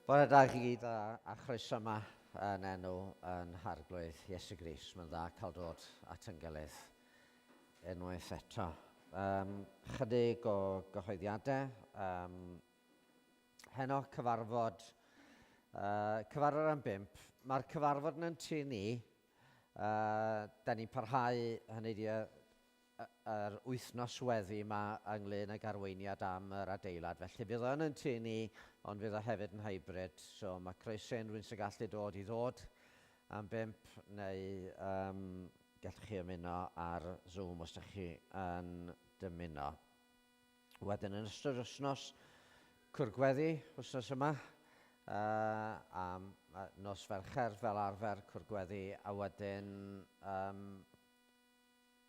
Bore da i chi gyd a, a chroeso yma yn enw yn Harglwydd Iesu Grist. Mae'n dda cael dod at yn gilydd unwaith eto. Um, chydig o gyhoeddiadau. Um, heno cyfarfod, uh, cyfarfod am bimp. Mae'r cyfarfod yn tŷ ni. Uh, da ni'n parhau, hynny ydi, yr wythnos weddi 'ma ynglyn ag arweiniad am yr adeilad. Felly fydd o yn yn tŷ ni, ond fydd o hefyd yn hybrid. So mae croeso i unrhyw un sy'n gallu dod i ddod am bump, neu um, gallwch chi ymuno ar Zoom os ydych chi yn dymuno. Wedyn yn ystod wythnos cwrgweddi wythnos yma, uh, am nos Fercher fel arfer cwrgweddi, a wedyn um,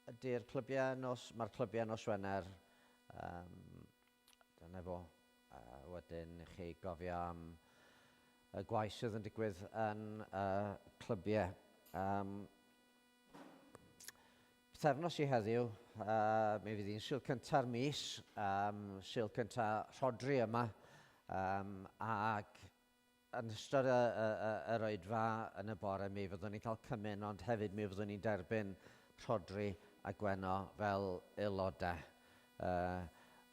Ydy'r clybiau nos... Mae'r clybiau nos Wener. Um, dyna fo. Uh, wedyn i chi gofio am y gwaith sydd yn digwydd yn y clybiau. Um, Pythefnos i heddiw, uh, mi fydd hi'n Sul cynta'r mis, um, Sul cynta Rhodri yma, um, ac Yn ystod y, y, y, yr oedfa yn y bore mi fyddwn ni'n cael cymun, ond hefyd mi fyddwn ni'n derbyn Rhodri a Gwenno fel aelodau. Uh,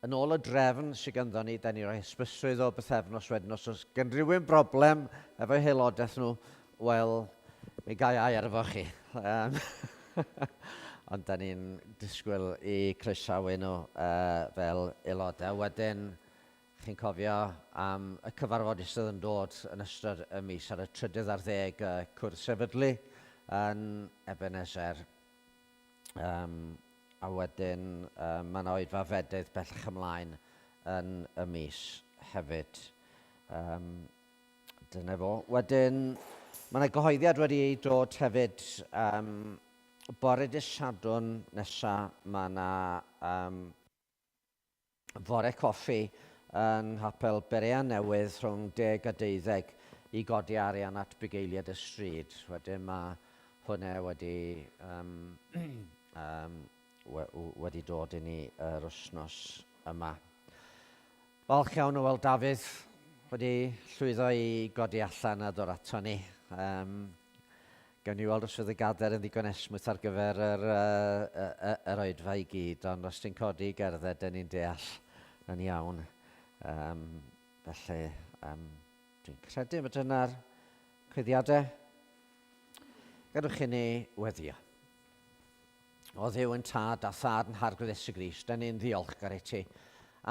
yn ôl y drefn sydd ganddo ni, da ni roi hysbysrwydd o bythefnos wedyn. Os oes gen rhywun broblem efo'u haelodaeth nhw, wel, mi gai air efo chi. Um, ond da ni'n disgwyl i croesawu nhw uh, fel aelodau. Wedyn, Chi'n cofio am y cyfarfod sydd yn dod yn ystod y mis ar y trydydd ar ddeg y cwrdd sefydlu yn Ebenezer. Um, a wedyn um, mae yna oedfa fedydd bellach ymlaen yn y mis hefyd. Um, dyna fo. Wedyn, mae yna gyhoeddiad wedi ei dod hefyd um, bore dydd Sadwrn nesa, mae yna um, fore coffi yn Nghapel Berea Newydd rhwng 10 a 12 i godi arian at bugeiliad y stryd. Wedyn mae hwnna wedi, um, um, wedi dod i ni yr wythnos yma. Falch iawn o weld Dafydd wedi llwyddo i godi allan a dod ato ni. Um, gawn ni weld os fydd y gader yn ddigon esmwyth ar gyfer yr, uh, yr oedfa i gyd, ond os ti'n codi i gerdded, dyn ni'n deall yn iawn. Um, felly, um, dwi'n credu bod dyna'r cwyddiadau. Gadwch i ni weddio. O Dduw yn Tad a Thad yn Harglwydd Iesu Grist, da ni'n ddiolchgar i ti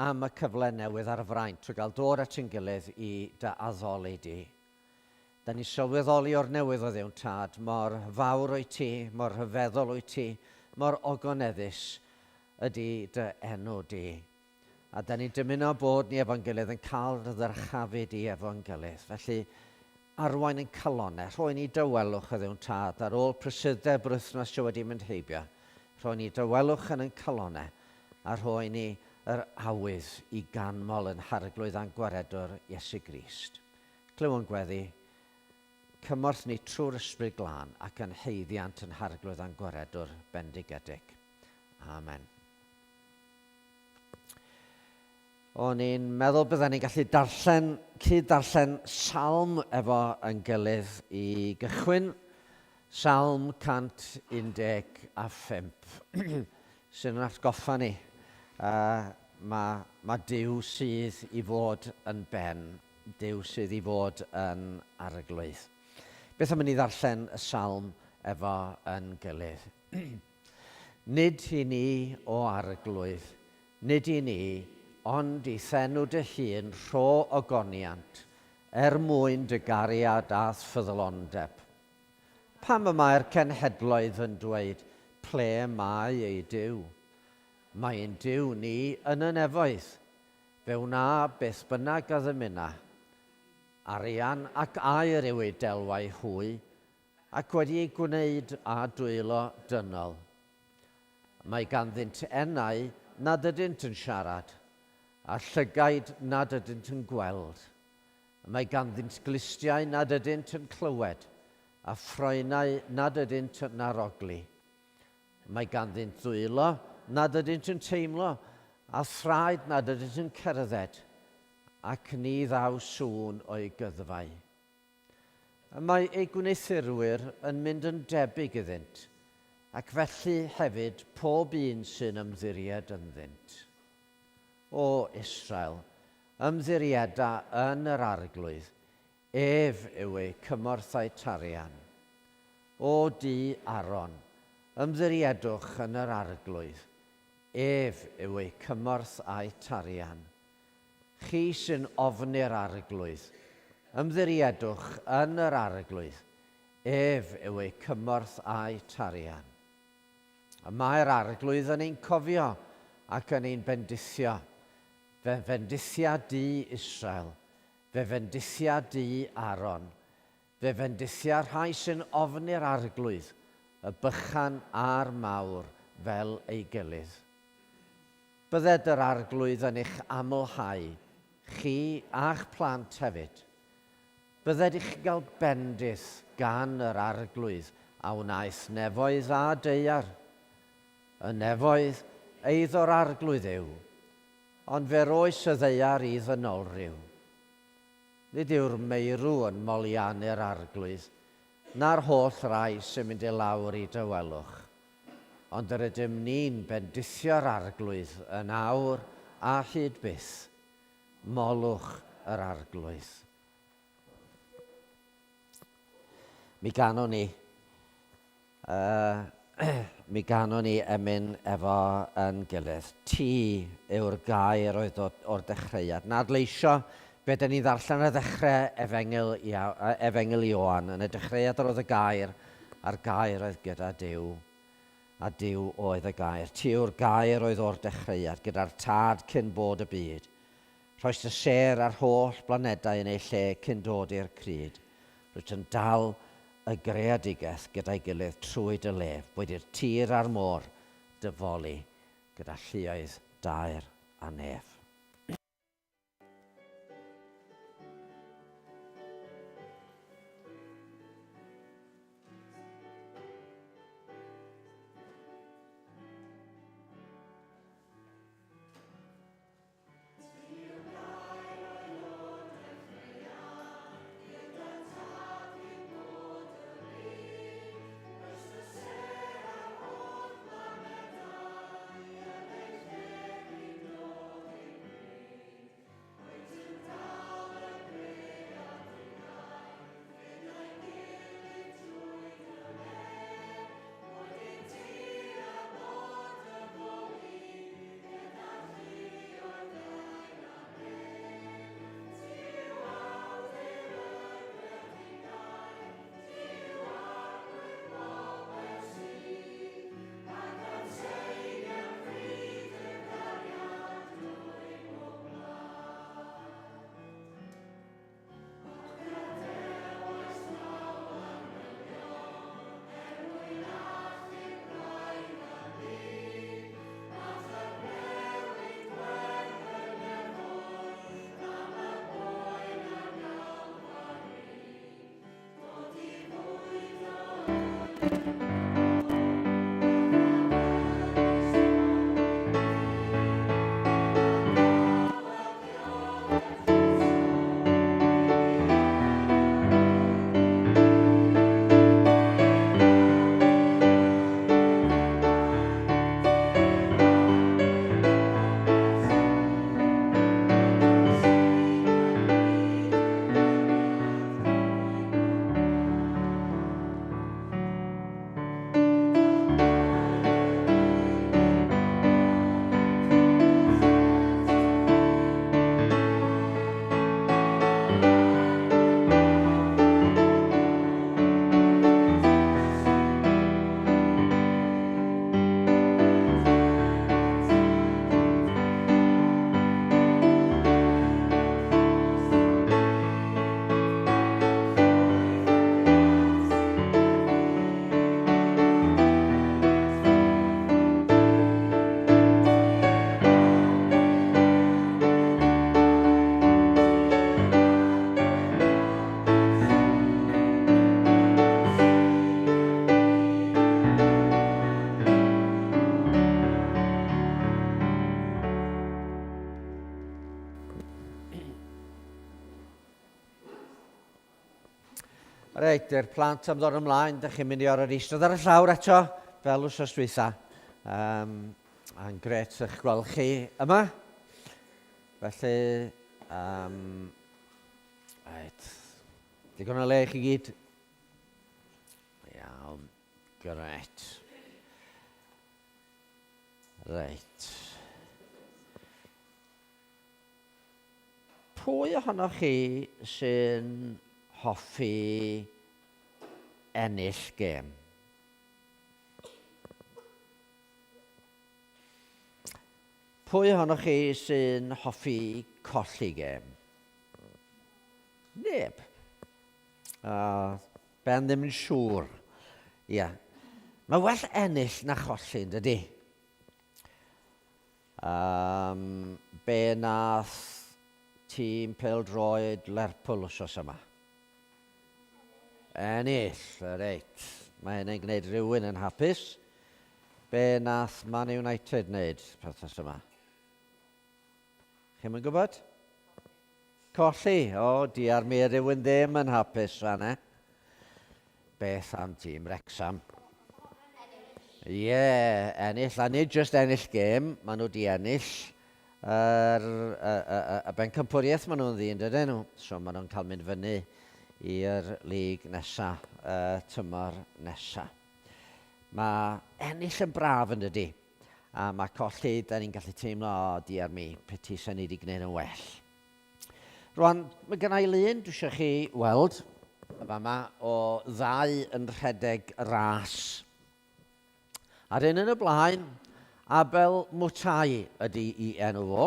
am y cyfle newydd ar y fraint o gael dod at ein gilydd i dy addoli di. Da ni'n sylweddoli o'r newydd o Dduw'n Tad, mor fawr wyt ti, mor rhyfeddol wyt ti, mor ogoneddus ydy dy enw di. A da ni'n dymuno bod ni efo'n gilydd yn cael dy ddyrchafu di efo'n gilydd. Felly, arwain yn calonau, rhoi ni dawelwch o Dduw'n Tad ar ôl prysurdeb yr wythnos sydd wedi mynd heibio. Rhoi ni dawelwch yn ein calonau a rhoi ni yr awydd i ganmol yn Harglwydd a'n Gwaredwr Iesu Grist. Clywwn gweddi, cymorth ni trwy'r Ysbryd Glân ac yn haeddiant yn Harglwydd a'n Gwaredwr bendigedig. Amen. O'n i'n meddwl bydden ni'n gallu darllen, cyd-ddarllen salm efo yn gilydd i gychwyn. Salm 115, sy'n yn atgoffa ni. Uh, mae, mae Duw sydd i fod yn ben, Duw sydd i fod yn arglwydd. Beth am i ni ddarllen y salm efo yn gilydd? Nid i ni, o Arglwydd, nid i ni, ond i'th enw dy hun rho ogoniant, er mwyn dy gariad a'th ffyddlondeb. Pam y mae'r cenhedloedd yn dweud, Ple mae ei Duw? Mae ein Duw ni yn y nefoedd. Fe wna beth bynnag a ddymuna. Arian ac aur yw eu delwau hwy, ac wedi eu gwneud â dwylo dynol. Mae ganddynt enau nad ydynt yn siarad, a llygaid nad ydynt yn gweld. Mae ganddynt glustiau nad ydynt yn clywed, a ffroenau nad ydynt yn arogli. Mae ganddynt ddwylo nad ydynt yn teimlo, a thraed nad ydynt yn cerdded, ac ni ddaw sŵn o'u gyddfau. Y mae eu gwneuthurwyr yn mynd yn debyg iddynt, ac felly hefyd pob un sy'n ymddiried ynddynt. O Israel, ymddirieda yn yr Arglwydd, ef yw eu cymorth a'u tarian. O du Aaron, ymddiriedwch yn yr Arglwydd, ef yw eu cymorth a'u tarian. Chi sy'n ofni'r Arglwydd, ymddiriedwch yn yr Arglwydd, ef yw eu cymorth a'u tarian. Y mae'r Arglwydd yn ein cofio ac yn ein bendithio. Fe fendithia du Israel, fe fendithia du Aaron, fe fendithia rhai sy'n ofni'r Arglwydd, y bychan a'r mawr fel ei gilydd. Bydded yr Arglwydd yn eich amlhau, chi a'ch plant hefyd. Bydded i chi gael bendith gan yr Arglwydd a wnaeth nefoedd a daear. Y nefoedd, eiddo'r Arglwydd yw, ond fe roes y ddaear i ddynolryw. Nid yw'r meirw yn moliannu'r Arglwydd, na'r holl rai sy'n mynd i lawr i dawelwch. Ond yr ydym ni'n bendithio'r Arglwydd yn awr a hyd byth. Molwch yr Arglwydd. Mi ganwn ni. Uh, Mi ganon ni emyn efo yn gilydd. Ti yw'r gair oedd o'r dechreuad. Na adleisio be dyn ni'n ddarllen ar ddechrau Efengyl, Efengyl Ioan. Yn y dechreuad yr oedd y gair, a'r gair oedd gyda Duw, a Duw oedd y gair. Ti yw'r gair oedd o'r dechreuad, gyda'r Tad cyn bod y byd. Rhoist y sêr a'r holl blanedau yn eu lle cyn dod i'r crud. Rwyt yn dal y greadigaeth gyda'i gilydd trwy dy lef, boed i'r tir a'r môr dy foli gyda lluoedd daer a nef. Reit, i'r plant am ddod ymlaen, dych chi'n mynd i orfod eistedd ar y llawr eto, fel wsos dwytha. Um, a'n gret eich gweld chi yma. Felly, um, reit, digon o le i chi gyd. Iawn, gret. Reit. Pwy ohonoch chi sy'n hoffi ennill gêm? Pwy ohonoch chi sy'n hoffi colli gêm? Neb. Ben ddim yn siŵr. Ia. Mae well ennill na cholli, yn dydy? Um, be nath tîm pêl-droed Lerpwl wsos yma? Ennill, reit. Mae hynny'n gwneud rhywun yn hapus. Be nath Man United wneud pethau yma? Chi'n mynd gwybod? Colli. O, diar mi rhywun ddim yn hapus fan e. Beth am tîm Wrexham? Ie, yeah, ennill. A nid just ennill gêm, maen nhw wedi ennill yr, y, y, y, y bencampwriaeth maen nhw'n ddyn, dydyn nhw. So maen nhw'n cael mynd fyny i'r lig nesa, y tymor nesa. Mae ennill yn braf yn dydy. A mae colli, da ni'n gallu teimlo, o, diar mi, peti sa'n ni wedi gwneud yn well. Rwan, mae gen i lun dwi eisiau chi weld, y fama, o ddau yn rhedeg ras. A'r un yn y blaen, Abel Mutai ydy i enw fo,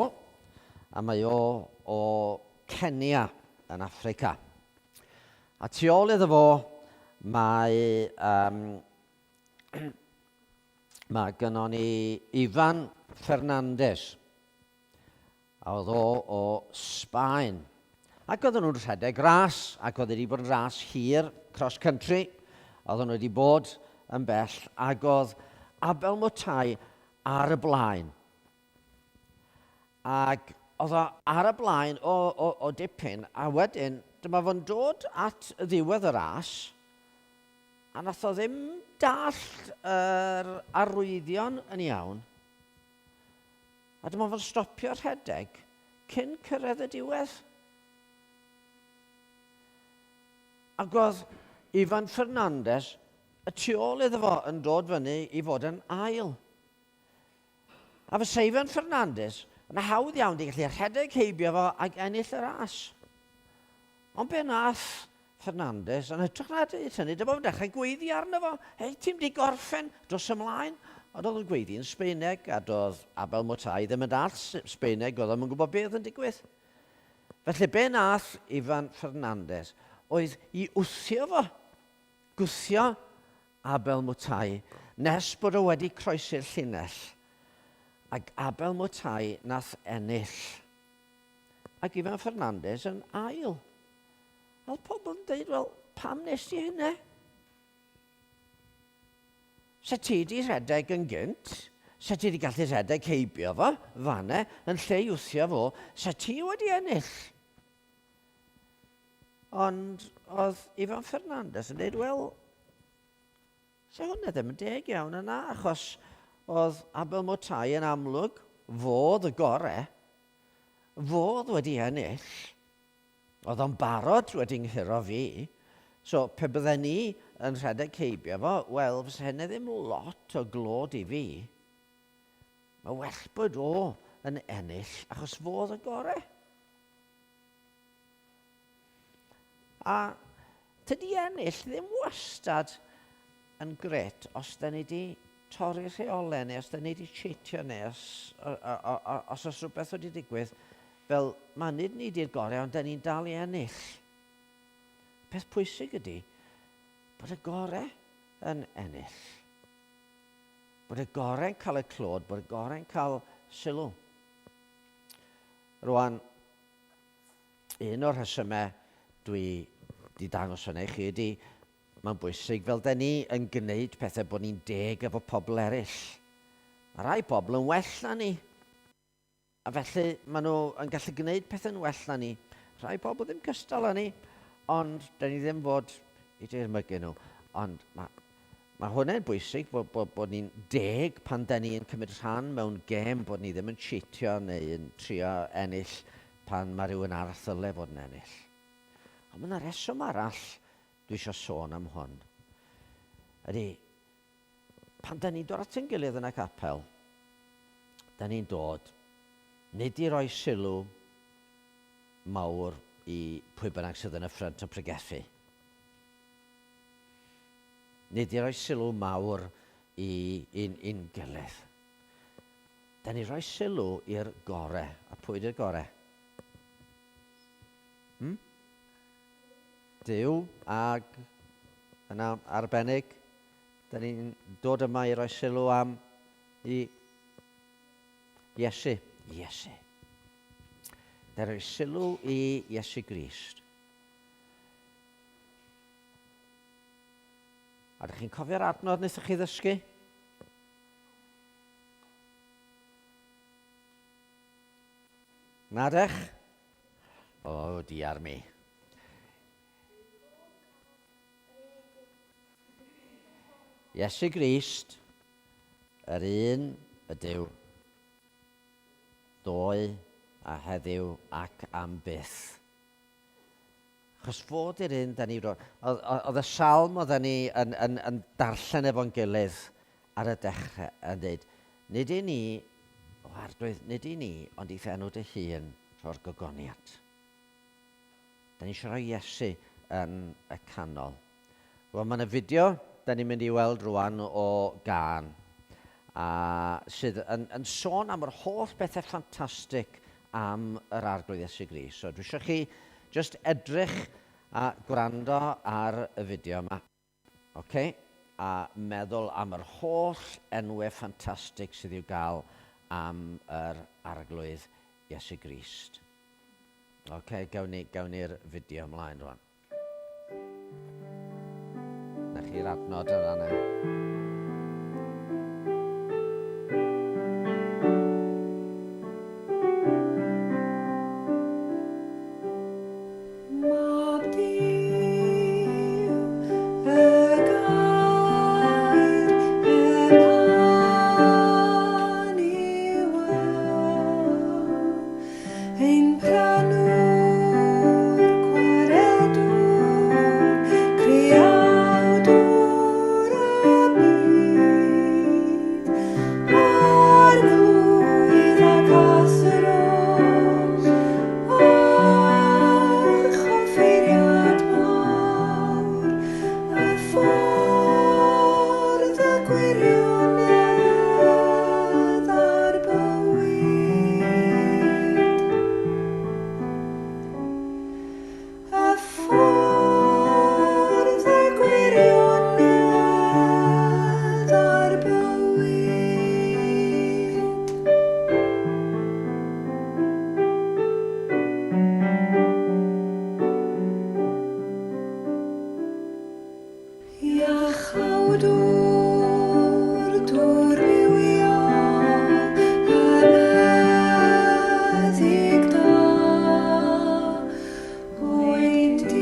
a mae o o Kenya yn Affrica. A tu ôl iddo fo, mae, um, mae gynnon ni Ivan Fernandez. A oedd o o Sbaen. Ac oedden nhw'n rhedeg ras, ac oedd wedi bod yn ras hir, cross country. Oedden nhw wedi bod yn bell, ac oedd Abel Mutai ar y blaen. Ac oedd o ar y blaen o, o, o dipyn, a wedyn dyma fo'n dod at ddiwedd y ras, a nath o ddim dallt yr arwyddion yn iawn. A dyma fo'n stopio rhedeg cyn cyrraedd y diwedd. Ac oedd Ivan Fernandez y tu ôl iddo fo yn dod fyny i fod yn ail. A fysa Ivan Fernandez yn hawdd iawn di gallu rhedeg heibio fo ac ennill y ras. Ond be nath Fernandez, yn hytrach na dweud hynny, dyma fo'n dechrau gweiddi arno fo. Hei, ti'n di gorffen, dros ymlaen. Ond oedd o'n gweiddi yn Sbeineg, a doedd Abel Mutai ddim yn dall Sbeineg, oedd o'n gwybod beth yn digwydd. Felly be nath Ivan Fernandez oedd i wthio fo, gwthio Abel Mutai, nes bod o wedi croesi'r llinell. Ac Abel Mutai nath ennill. Ac Ivan Fernandez yn ail. A oedd pobl yn dweud, wel, pam nes ti hynna? Se ti di rhedeg yn gynt, se ti di gallu rhedeg heibio fo, fanne, yn lle i wthio fo, se ti wedi ennill. Ond oedd Ivan Fernandez yn dweud, wel, se hwnna ddim yn deg iawn yna, achos oedd Abel Mutai yn amlwg fod y gore, fod wedi ennill. Oedd o'n barod wedi nghuro fi, so pe bydden ni yn rhedeg heibio fo, wel, fysa hynny ddim lot o glod i fi. Mae well bod o yn ennill, achos fo oedd y gore. A tydi ennill ddim wastad yn gret os da ni di torri rheolau neu os da ni di cheatio neu os, os oes rhywbeth wedi digwydd fel mae nid ni di'r gorau ond da ni'n dal i ennill. Peth pwysig ydy bod y gorau yn ennill. Bod y gorau'n cael y clod, bod y gorau'n cael sylw. Rwan, un o'r rhesymau dwi di dangos hynny i chi ydy Mae'n bwysig fel 'den ni yn gwneud pethau bod ni'n deg efo pobl eraill. Mae rai pobl yn well na ni. A felly maen nhw yn gallu gwneud pethau'n well na ni. Rhai pobl ddim cystal â ni, ond 'den ni ddim fod i dirmygu nhw. Ond mae, mae hwnna'n bwysig bod, bod, bod ni'n deg pan 'den ni yn cymryd rhan mewn gêm, bod ni ddim yn cheatio neu yn trio ennill pan mae rhywun arall ddyle fod yn ennill. Ond mae yna reswm arall dwi eisiau sôn am hwn. Ydy, pan da ni'n dod at ein gilydd yn y capel, da ni'n dod nid i roi sylw mawr i pwy bynnag sydd yn y ffrynt yn pregethu. Nid i roi sylw mawr i un, un gilydd. Da ni roi sylw i'r gore. A pwy ydy'r gore? Hmm? Duw ag yna arbennig. Da ni'n dod yma i roi sylw am i Iesu. Iesu. Da roi sylw i Iesu Grist. A ydych chi'n cofio'r adnod wnaethoch chi ddysgu? Na dech? O, oh, diar mi. Iesu Grist, yr un ydyw, ddoe a heddiw ac am byth. Achos fod i'r un da ni... Oedd y salm oedden ni yn, yn, yn darllen efo'n gilydd. ar y dechrau yn dweud, nid i ni, o arglwydd, nid i ni, ond i'th enw dy hun rho'r gogoniant. Da ni eisiau rhoi Iesu yn y canol. Wel, mae yna fideo da ni'n mynd i weld rwan o gan a sydd yn, yn sôn am yr holl bethau ffantastig am yr Arglwydd Iesu Grist. So dwi eisiau chi just edrych a gwrando ar y fideo yma. Okay? A meddwl am yr holl enwau ffantastig sydd i'w gael am yr Arglwydd Iesu Grist. Oce, gawn ni, gawn ni'r fideo ymlaen rwan. Na chi'r adnod yna ne. Mab Duw, y Gair, Emmanuel. Ein Prynwr, Gwaredwr, Creawdwr y byd, Arglwydd ac Athro, Archoffeiriad mawr, y ffordd, y gwirionedd a'r bywyd. Y ffordd, y gwirionedd a'r bywyd. Iachawdwr, dŵr bywiol, y meddyg da, Oen Duw,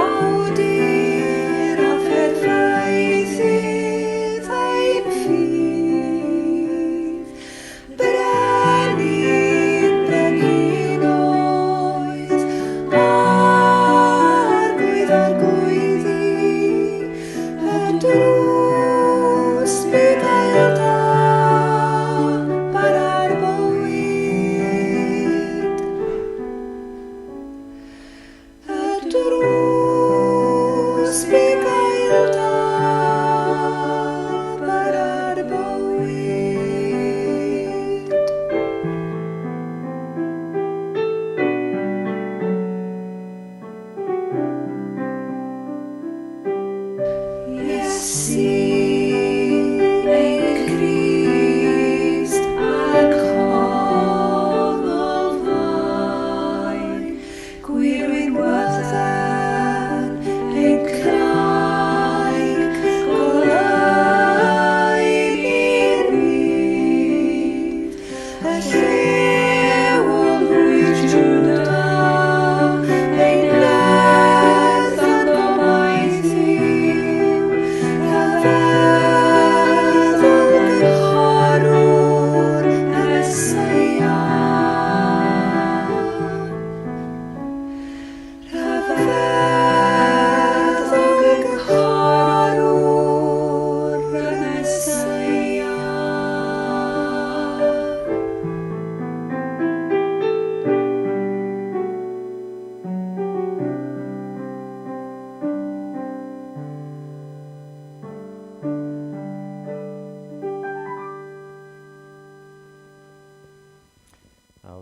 awdur a pherffeithydd ein ffydd. Brenin, brenhinoedd, Arglwydd arglwyddi, y drws bugail da, bara'r bywyd. Y drws bugail da, bara'r bywyd. Iesu, ein Crist, a'r conglfaen, Gwir winwydden, ein craig, goleuni'r byd. Y llew o lwyd Jwda, ein nerth a'n gobaith yw, rhyfeddol gynghorwr y Meseia. Rhyfeddol gynghorwr y Meseia.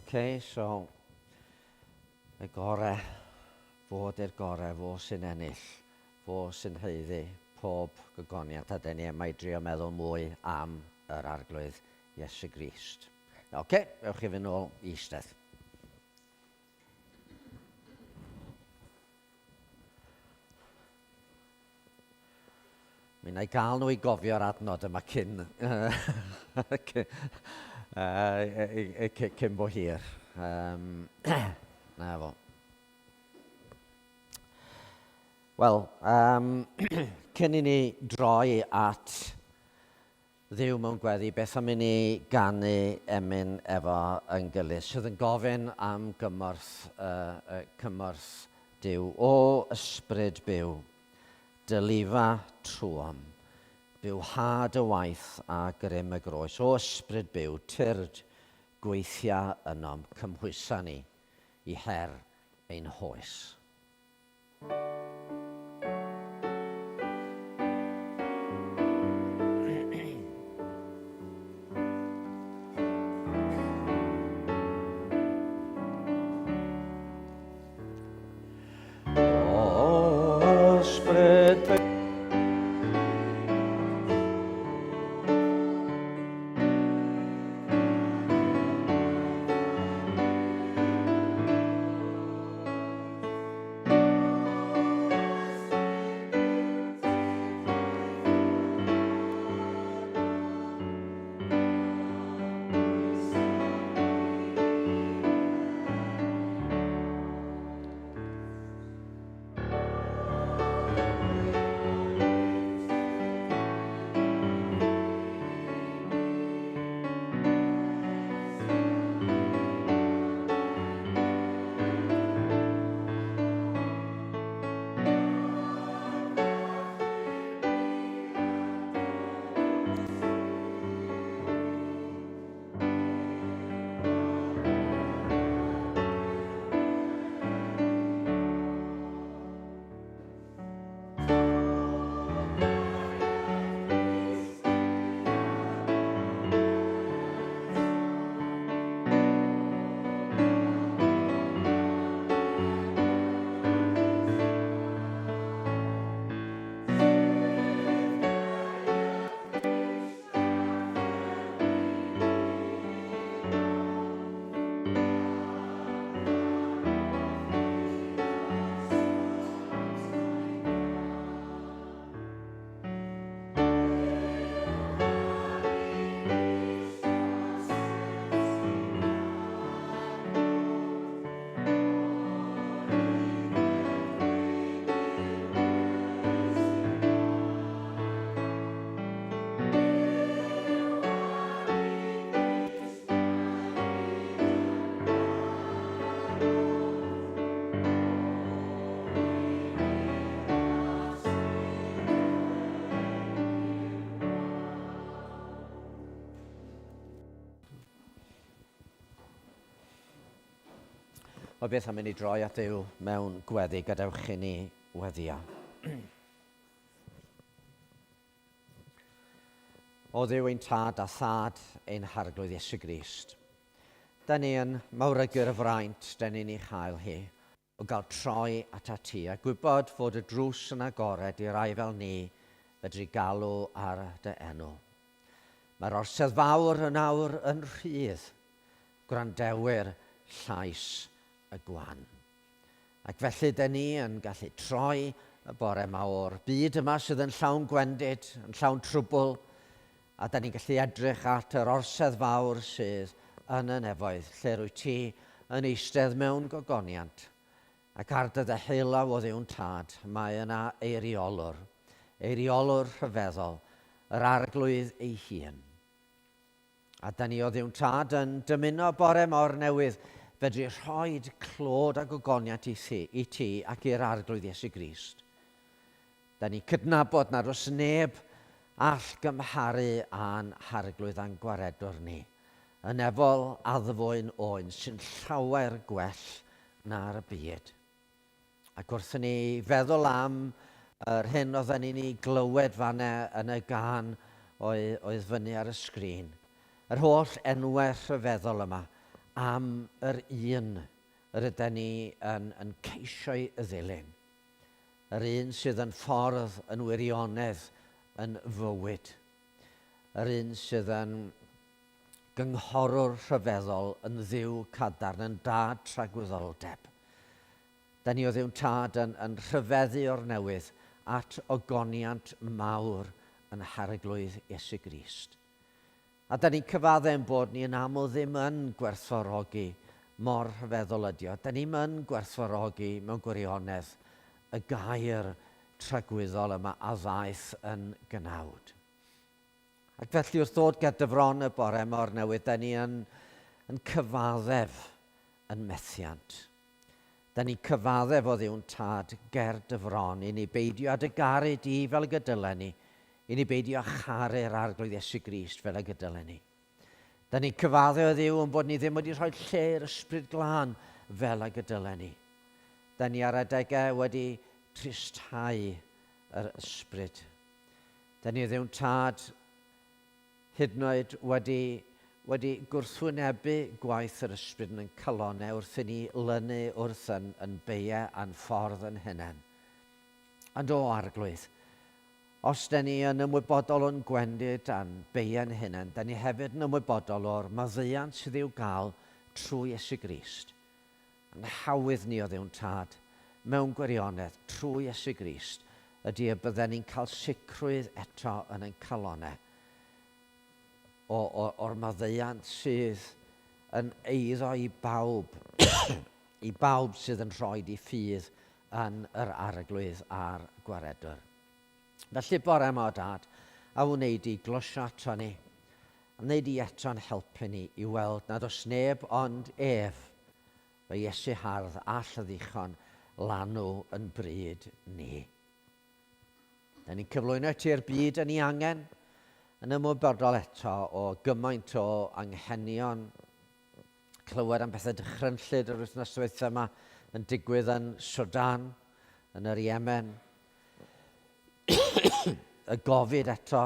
Okay, so y gore, fod i'r gore, fo sy'n ennill, fo sy'n haeddu pob gogoniant, a dyn ni yma i drio meddwl mwy am yr Arglwydd Iesu Grist. Oce, okay, ewch chi fynd nôl i eistedd. Mi wna i gael nhw i gofio'r adnod yma cyn, cyn bo hir. Um, na fo. Wel, um, cyn i ni droi at Dduw mewn gweddi, beth am i ni ganu emyn efo yn gilydd, sydd yn gofyn am gymorth, uh, cymorth Duw. O ysbryd byw, dylifa trwom. Bywhad y waith a grym y groes. O ysbryd byw, tyrd, gweithia ynom, cymhwysa ni i her ein hoes. O beth am i ni droi at Dduw mewn gweddi, gadewch i ni weddio. O Dduw ein tad a thad ein harglwydd Iesu Grist. Da ni yn mawrygu'r fraint da ni'n ei chael hi o gael troi atat ti a gwybod fod y drws yn agored i rai fel ni fedru galw ar dy enw. Mae'r orsedd fawr yn awr yn rhydd, gwrandewyr llais y gwan. Ac felly dyn ni yn gallu troi y bore yma o'r byd yma sydd yn llawn gwendid, yn llawn trwbl, a da ni'n gallu edrych at yr orsedd fawr sydd yn y nefoedd, lle rwy ti yn eistedd mewn gogoniant, ac ar dy ddeheulaw o Dduw'n Tad, mae yna eiriolwr, eiriolwr rhyfeddol, yr Arglwydd ei hun. A da ni o Dduw'n Tad yn dymuno bore mor newydd fedru rhoi clod a gogoniant i ti, i ti ac i'r Arglwydd Iesu Grist. Da ni'n cydnabod nad oes neb all gymharu â'n Harglwydd a'n Gwaredwr ni, y nefol addfwyn oen sy'n llawer gwell na'r byd. Ac wrth i ni feddwl am yr hyn oedden ni'n ei glywed fanna yn y gân oedd, oedd fyny ar y sgrin, yr holl enwau rhyfeddol yma am yr un yr yden ni yn, yn ceisio'i ddilyn. Yr un sydd yn ffordd, yn wirionedd, yn fywyd. Yr un sydd yn gynghorwr rhyfeddol, yn ddiw cadarn, yn dad tragwyddoldeb. Da ni o Dduw'n Tad yn, yn rhyfeddu o'r newydd at ogoniant mawr yn Harglwydd Iesu Grist. A da ni'n cyfadde ein bod ni yn aml ddim yn gwerthfawrogi mor rhyfeddol ydi o. Da ni'm yn gwerthfawrogi mewn gwirionedd y gair tragwyddol yma a ddaeth yn gnawd. Ac felly wrth ddod ger dy fron y bore yma o'r newydd, da ni yn, yn cyfaddef yn methiant. Da ni'n cyfaddef o Dduw'n Tad ger dy fron i ni beidio â dy garu di fel y gydylen ni, I ni beidio â charu'r Arglwydd Iesu Grist fel ag y dylen ni. Da ni'n cyfadde o Dduw yn bod ni ddim wedi rhoi lle i'r Ysbryd Glân fel ag y dylen ni. Da ni ar adegau wedi tristhau yr Ysbryd. Da ni Dduw'n Tad hyd yn oed wedi, wedi gwrthwynebu gwaith yr Ysbryd yn ein calonnau wrth i ni lynu wrth yn, yn beiau a'n ffordd yn hunain. Ond o Arglwydd, os da ni yn ymwybodol o'n gwendid a'n beiau'n hunain, da ni hefyd yn ymwybodol o'r maddeuant sydd i'w gael trwy Iesu Grist. A'n hawydd ni o Dduw'n Tad, mewn gwirionedd, trwy Iesu Grist, ydy y bydden ni'n cael sicrwydd eto yn ein calonnau o, o, o'r maddeuant sydd yn eiddo i bawb, i bawb sydd yn rhoi di ffydd yn yr Arglwydd a'r Gwaredwr. Felly bore yma o Dad, a wnei di glosio ato ni, a wnei di eto'n helpu ni i weld nad oes neb ond ef, fy Iesu hardd all ddichon lanw yn bryd ni. Da ni'n cyflwyno ti'r byd yn ei angen, yn ymwybodol eto o gymaint o anghenion clywed am bethau dychrynllyd yr wythnos diwetha yma yn digwydd yn Sudan, yn yr Yemen, y gofid eto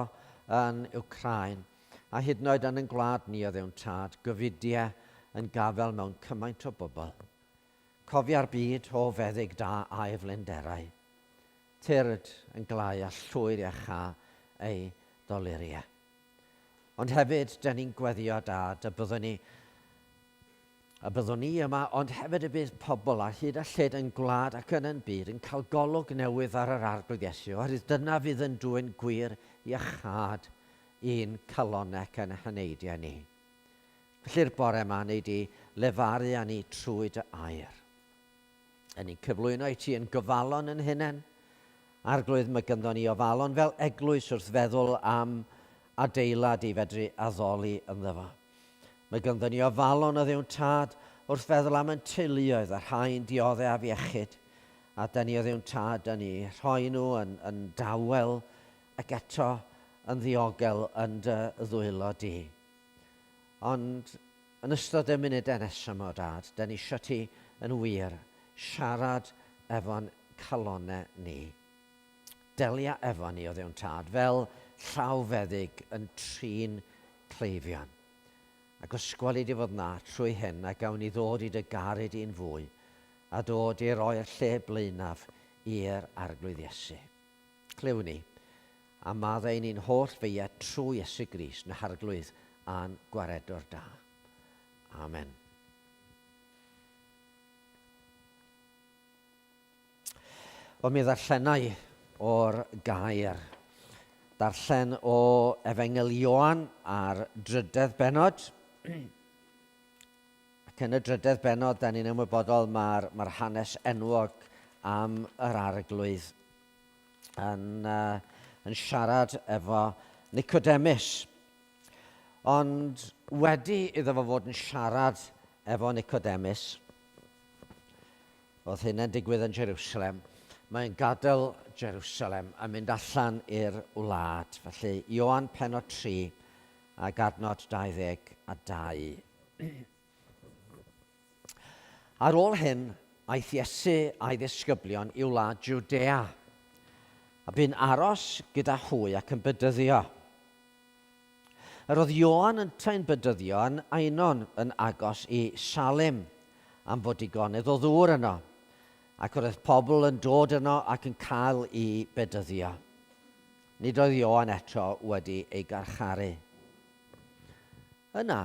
yn Wcráin, a hyd yn oed yn ein gwlad ni o Dduw'n Tad, gofidiau yn gafel mewn cymaint o bobl. Cofia'r byd o feddyg da a'i flinderau. Tyrd yn glau a llwyr iachâ ei doluriau. Ond hefyd, dyn ni'n gweddio, Dad, y byddwn ni, y byddwn ni yma, ond hefyd y bydd pobl ar hyd a lled yn gwlad ac yn yn byd yn cael golwg newydd ar yr Arglwydd Iesu, oherwydd dyna fydd yn dwyn gwir iachâd i'n calonnau ac yn heneidiau ni. Felly'r bore yma, wnei di lefaru â ni trwy dy air. Yn ni'n cyflwyno i ti yn gyfalon yn hunain. Arglwydd, mae gynddo ni ofalon fel eglwys wrth feddwl am adeilad i fedru addoli ynddo fo. Mae gynddo ni ofalon o Dduw'n Tad wrth feddwl am yn teuluoedd a rhai'n diodde afiechyd. A da ni o Dduw'n Tad, da ni rhoi nhw yn, yn dawel ac eto yn ddiogel yn dy ddwylo di. Ond Yn ystod y munudau nesaf 'ma, o Dad, 'da ni isio ti yn wir siarad efo'n calonnau ni. Delia efo ni, o Dduw'n Tad, fel llawfeddyg yn trin cleifion. Ac os gweli di fod 'na trwy hyn, a gawn ni ddod i dy garu di'n fwy, a dod i roi'r lle blaenaf i'r Arglwydd Iesu. Clyw ni, a maddau ni'n holl feiau trwy Iesu Grist, 'n Harglwydd a'n Gwaredwr da. Amen. Wel, mi ddarllenai o'r gair. Darllen o Efengyl Ioan ar drydedd bennod. Ac yn y drydedd bennod, da ni'n ymwybodol mae'r mae hanes enwog am yr arglwydd yn, uh, yn siarad efo Nicodemus. Ond wedi iddo fo fod yn siarad efo Nicodemus, oedd hyn yn digwydd yn Jerusalem, mae'n gadael Jerusalem a mynd allan i'r wlad. Felly, Ioan penod 3 ac adnod 22. Ar ôl hyn, aeth Iesu a'i ddisgyblion i wlad Jwdea, a bu'n aros gyda hwy ac yn bedyddio. Yr oedd Ioan yntau'n bedyddio yn Ainon yn agos i Salim, am fod digonedd o ddŵr yno, ac yr oedd pobl yn dod yno ac yn cael eu bedyddio. Nid oedd Ioan eto wedi ei garcharu. Yna,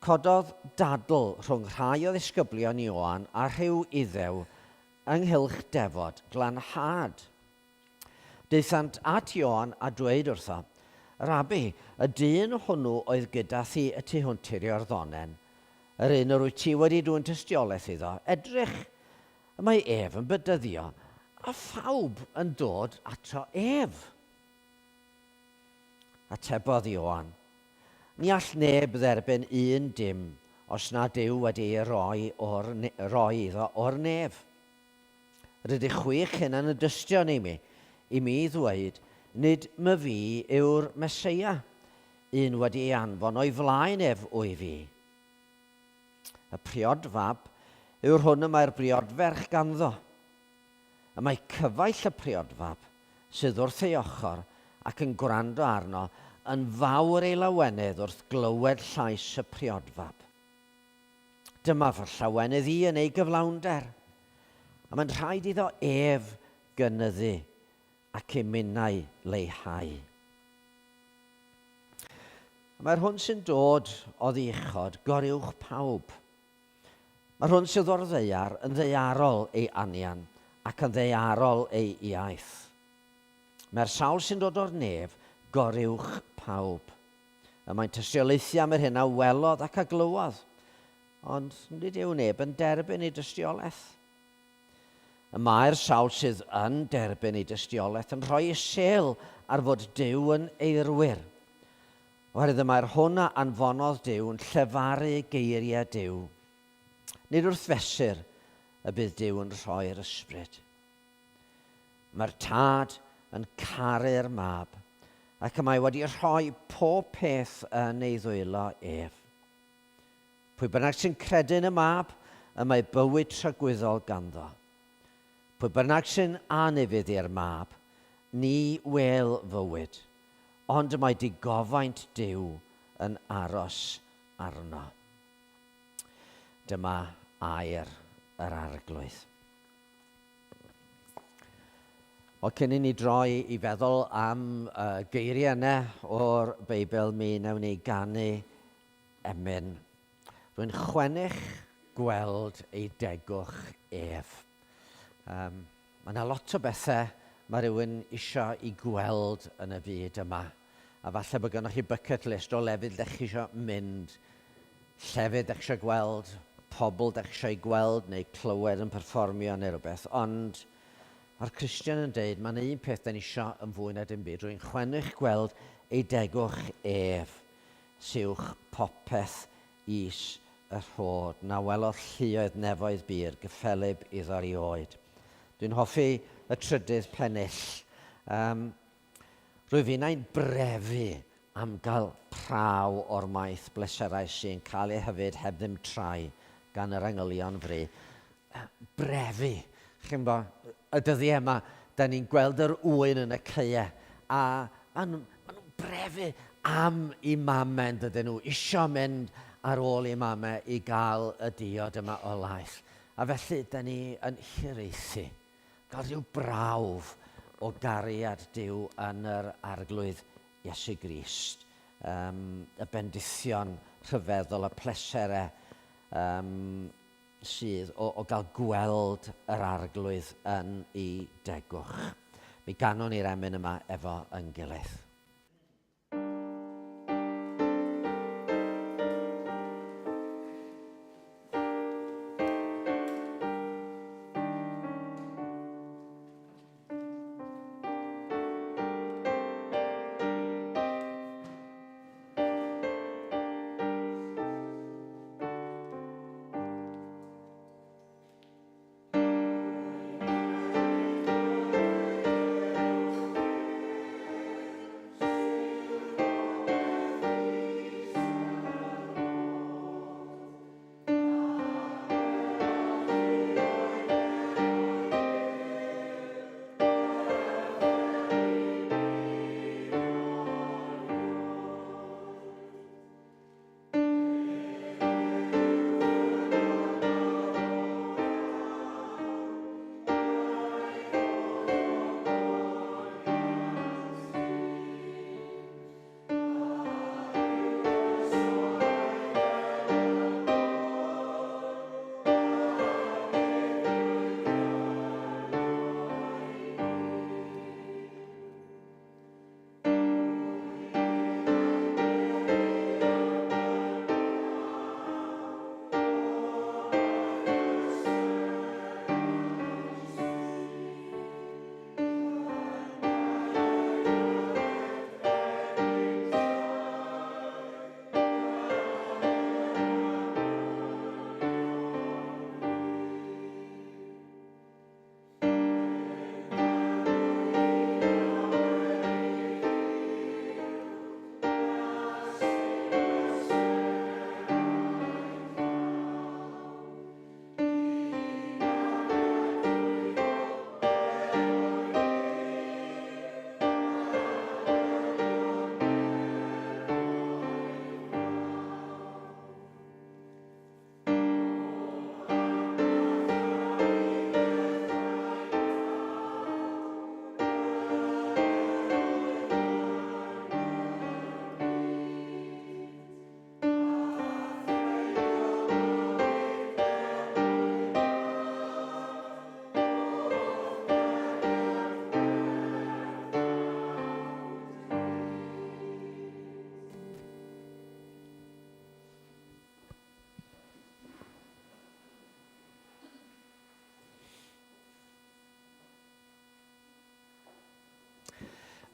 cododd dadl rhwng rhai o ddisgyblion Ioan a rhyw Iddew ynghylch defod glanhad. Daethant at Ioan a dweud wrtho, Rabi, y dyn hwnnw oedd gyda thi y tu hwnt i'r Iorddonen, yr un yr wyt ti wedi dwyn tystiolaeth iddo, edrych, y mae ef yn bedyddio, a phawb yn dod ato ef. Atebodd Ioan, Ni all neb dderbyn un dim os nad yw wedi ei roi, o'r, roi iddo o'r nef. Rydych chwi'ch hunan yn dystion i mi, i mi ddweud, Nid myfi yw'r Meseia, un wedi ei anfon o'i flaen ef wyf fi. Y priodfab yw'r hwn y mae'r briodferch ganddo. Y mae cyfaill y priodfab, sydd wrth ei ochr ac yn gwrando arno, yn fawr ei lawenydd wrth glywed llais y priodfab. Dyma fy llawenydd i yn ei gyflawnder, a mae'n rhaid iddo ef gynyddu ac i minnau leihau. Mae'r hwn sy'n dod oddi uchod goruwch pawb. Mae'r hwn sydd o'r ddaear yn ddaearol ei anian ac yn ddaearol ei iaith. Mae'r sawl sy'n dod o'r nef goruwch pawb. Y mae'n tystiolaethu am yr hyn a welodd ac a glywodd, ond nid yw neb yn derbyn ei dystiolaeth. Y mae'r sawl sydd yn derbyn ei dystiolaeth yn rhoi ei sêl ar fod Duw yn eirwir. Oherwydd y mae'r hwn a anfonodd Duw yn llefaru geiriau Duw. Nid wrth fesur y bydd Duw yn rhoi'r ysbryd. Mae'r Tad yn caru'r Mab, ac y mae wedi rhoi pob peth yn ei ddwylo ef. Pwy bynnag sy'n credu yn y Mab, y mae bywyd tragwyddol ganddo. Pwy bynnag sy'n anufudd i'r Mab, ni wêl fywyd, ond y mae digofaint Duw yn aros arno. Dyma air yr Arglwydd. Wel, cyn i ni droi i feddwl am uh, geiriau yna o'r Beibl, mi wnawn ni ganu emyn. Rwy'n chwennych gweld ei degwch ef. Um, mae yna lot o bethau mae rhywun eisiau i gweld yn y byd yma. A falle bod gennych chi bucket list o lefydd ydych chi eisiau mynd, llefydd ydych chi eisiau gweld, pobl ydych chi eisiau gweld neu clywed yn perfformio neu rhywbeth. Ond mae'r Cristion yn deud, mae'n un peth da ni eisiau yn fwy na dim byd. Rwy'n chwennych gweld ei degwch ef, siwch popeth is y rhod, na welodd lluoedd nefoedd bur gyffelyb iddo erioed. Dwi'n hoffi y trydydd pennill. Um, Rwyf innau'n brefu am gael praw o'r maith bleserau sy'n cael eu hyfyd heb ddim trai gan yr angylion fry. Brefu! Chi'n bo, y dyddiau yma, da ni'n gweld yr ŵyn yn y caeau, a maen nhw, maen nhw'n brefu am i mame, yn dydyn nhw, isio mynd ar ôl i mame i gael y diod yma o laeth. A felly, da ni yn hiraethu Gael rhyw brawf o gariad Duw yn yr Arglwydd Iesu Grist. Um, y bendithion rhyfeddol, y pleserau um, sydd o, o gael gweld yr Arglwydd yn ei degwch. Mi ganon ni'r emyn yma efo yn gilydd.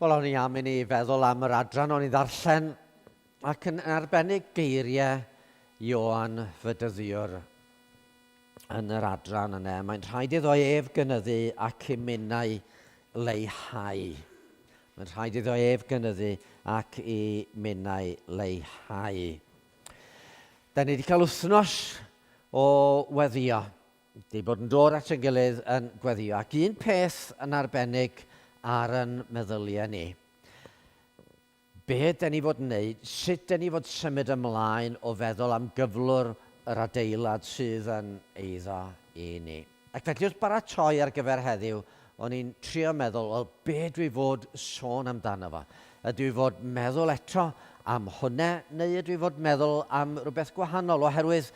Wel, o'n i am i ni feddwl am yr adran o'n i ddarllen ac yn arbennig geiriau Ioan Fydyddiwr yn yr adran yna. Mae'n rhaid iddo ef gynyddu ac i minnau leihau. Mae'n rhaid iddo ef gynyddu ac i minnau leihau. Da ni wedi cael wythnos o weddio. Di bod yn dod at ein gilydd yn gweddio. Ac un peth yn arbennig ar yn meddyliau ni. Be den ni fod yn neud, sut den ni fod symud ymlaen o feddwl am gyflwr yr adeilad sydd yn eiddo i ni. Ac felly wrth baratoi ar gyfer heddiw, o'n i'n trio meddwl, wel, be dwi fod sôn amdano fo? Ydw i fod meddwl eto am hwnna, neu ydw i fod meddwl am rywbeth gwahanol? Oherwydd,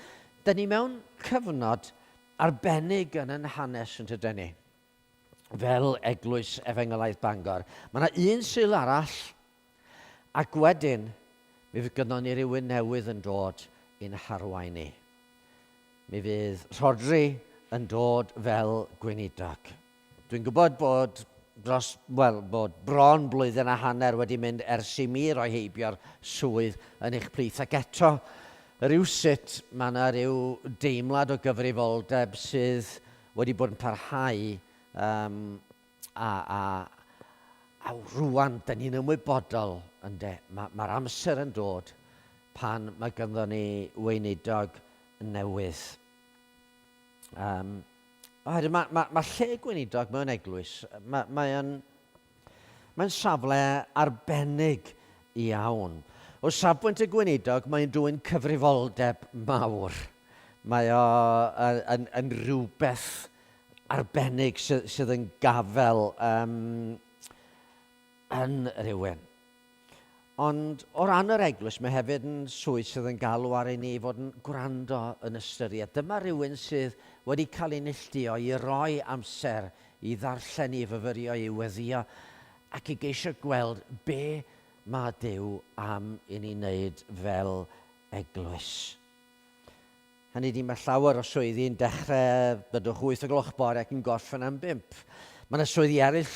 dyn ni mewn cyfnod arbennig yn yn hanes yn tyden ni, fel Eglwys Efengylaidd Bangor. Mae yna un Sul arall, ac wedyn mi fydd gynnon ni rywun newydd yn dod i'n harwain ni. Mi fydd Rhodri yn dod fel gweinidog. Dwi'n gwybod bod dros, wel, bod bron blwyddyn a hanner wedi mynd ers i mi roi heibio'r swydd yn eich plith, ac eto, rywsut, mae yna ryw deimlad o gyfrifoldeb sydd wedi bod yn parhau, um, a, a, a rwan, dyn ni'n ymwybodol, ynde, mae'r ma amser yn dod pan mae ganddo ni weinidog newydd. Um, oherwydd mae, mae, mae lle gweinidog mewn eglwys, mae, mae yn, mae'n safle arbennig iawn. O safbwynt y gweinidog, mae'n dwyn cyfrifoldeb mawr. Mae o yn, yn, yn rhywbeth arbennig sydd, sydd yn gafel um, yn rhywun. Ond o ran yr eglwys, mae hefyd yn swydd sydd yn galw ar i ni fod yn gwrando yn ystyried. Dyma rywun sydd wedi cael ei neilltuo i roi amser i ddarllen, i fyfyrio, i weddïo, ac i geisio gweld be mae Duw am i ni wneud fel eglwys. Hynny ydi, mae llawer o swyddi'n dechrau, byddwch, 8 o gloch bore ac yn gorffen am bump. Mae yna swyddi eraill,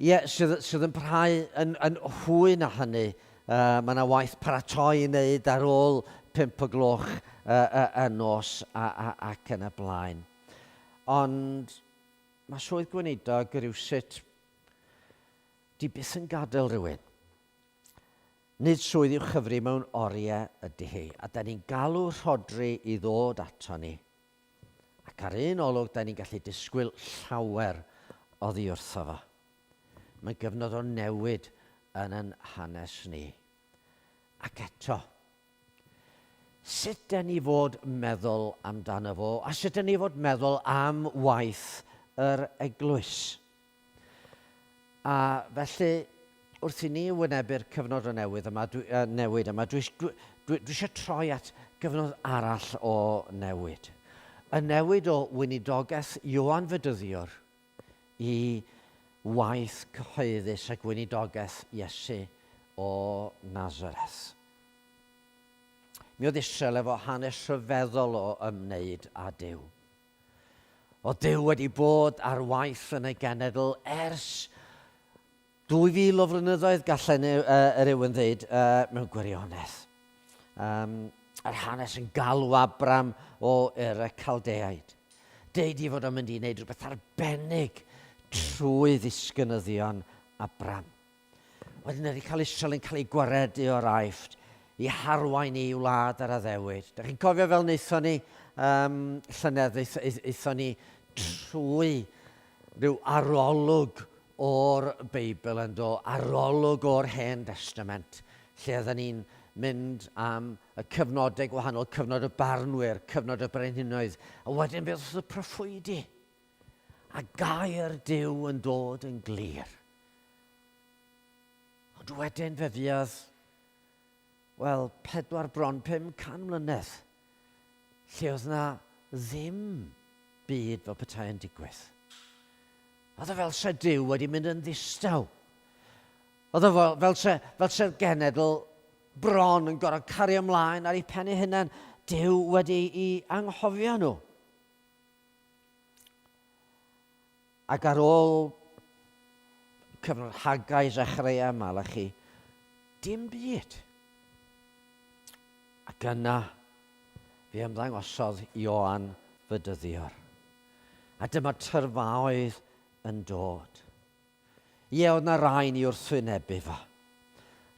ie, sydd, sydd yn parhau yn, yn hwy na hynny. Uh, mae yna waith paratoi i wneud ar ôl 5 o gloch uh, uh, y nos a, a, ac yn y blaen. Ond mae swydd gweinidog rywsut di byth yn gadael rhywun. Nid swydd i'w chyfri mewn oriau ydy hi, a 'da ni'n galw Rhodri i ddod ato ni, ac ar un olwg 'da ni'n gallu disgwyl llawer oddi wrtho fo. Mae'n gyfnod o newid yn yn hanes ni. Ac eto, sut 'da ni fod meddwl amdano fo, a sut 'da ni fod meddwl am waith yr eglwys? A felly, wrth i ni wynebu'r cyfnod o newydd yma, dwi, uh, newid yma, dwi, dwi, dwi, dwi eisiau troi at gyfnod arall o newid. Y newid o weinidogaeth Ioan Fedyddiwr i waith cyhoeddus a gweinidogaeth Iesu o Nazareth. Mi oedd Israel efo hanes rhyfeddol o ymwneud â Duw. Oedd Duw wedi bod ar waith yn ei genedl ers 2,000 o flynyddoedd, gallen uh, rhywun ddeud, uh, mewn gwirionedd. Um, yr hanes yn galw Abram o Ur y Caldeaid. Deud i fod o'n mynd i wneud rhywbeth arbennig trwy ddisgynyddion Abram. Wedyn wedi cael Israel yn cael ei gwaredu o'r Aifft i harwain i wlad yr addewid. Da chi'n cofio fel wnaethon ni um, llynedd, aethon ni trwy rhyw arolwg o'r Beibl yn do, arolwg o'r Hen Testament, lle oedden ni'n mynd am y cyfnodau gwahanol, cyfnod y barnwyr, cyfnod y brenhinoedd, a wedyn beth oedd y proffwydi. A gair Duw yn dod yn glir. Ond wedyn fe fuodd, wel, pedwar bron 500 mlynedd, lle oedd na ddim byd fel petai yn digwydd. Oedd o fel se Duw wedi mynd yn ddistaw. Oedd o fel, fel, se, fel se'r genedl bron yn gorfod cario ymlaen ar ei pen ei hunain. Duw wedi i anghofio nhw. Ac ar ôl cyfnod Haggai, Zechariah, Malachi. Dim byd. Ac yna, fe ymddangosodd Ioan Fydyddiwr. A dyma tyrfaoedd yn dod. Ie, oedd 'na rai yn ei wrthwynebu fo.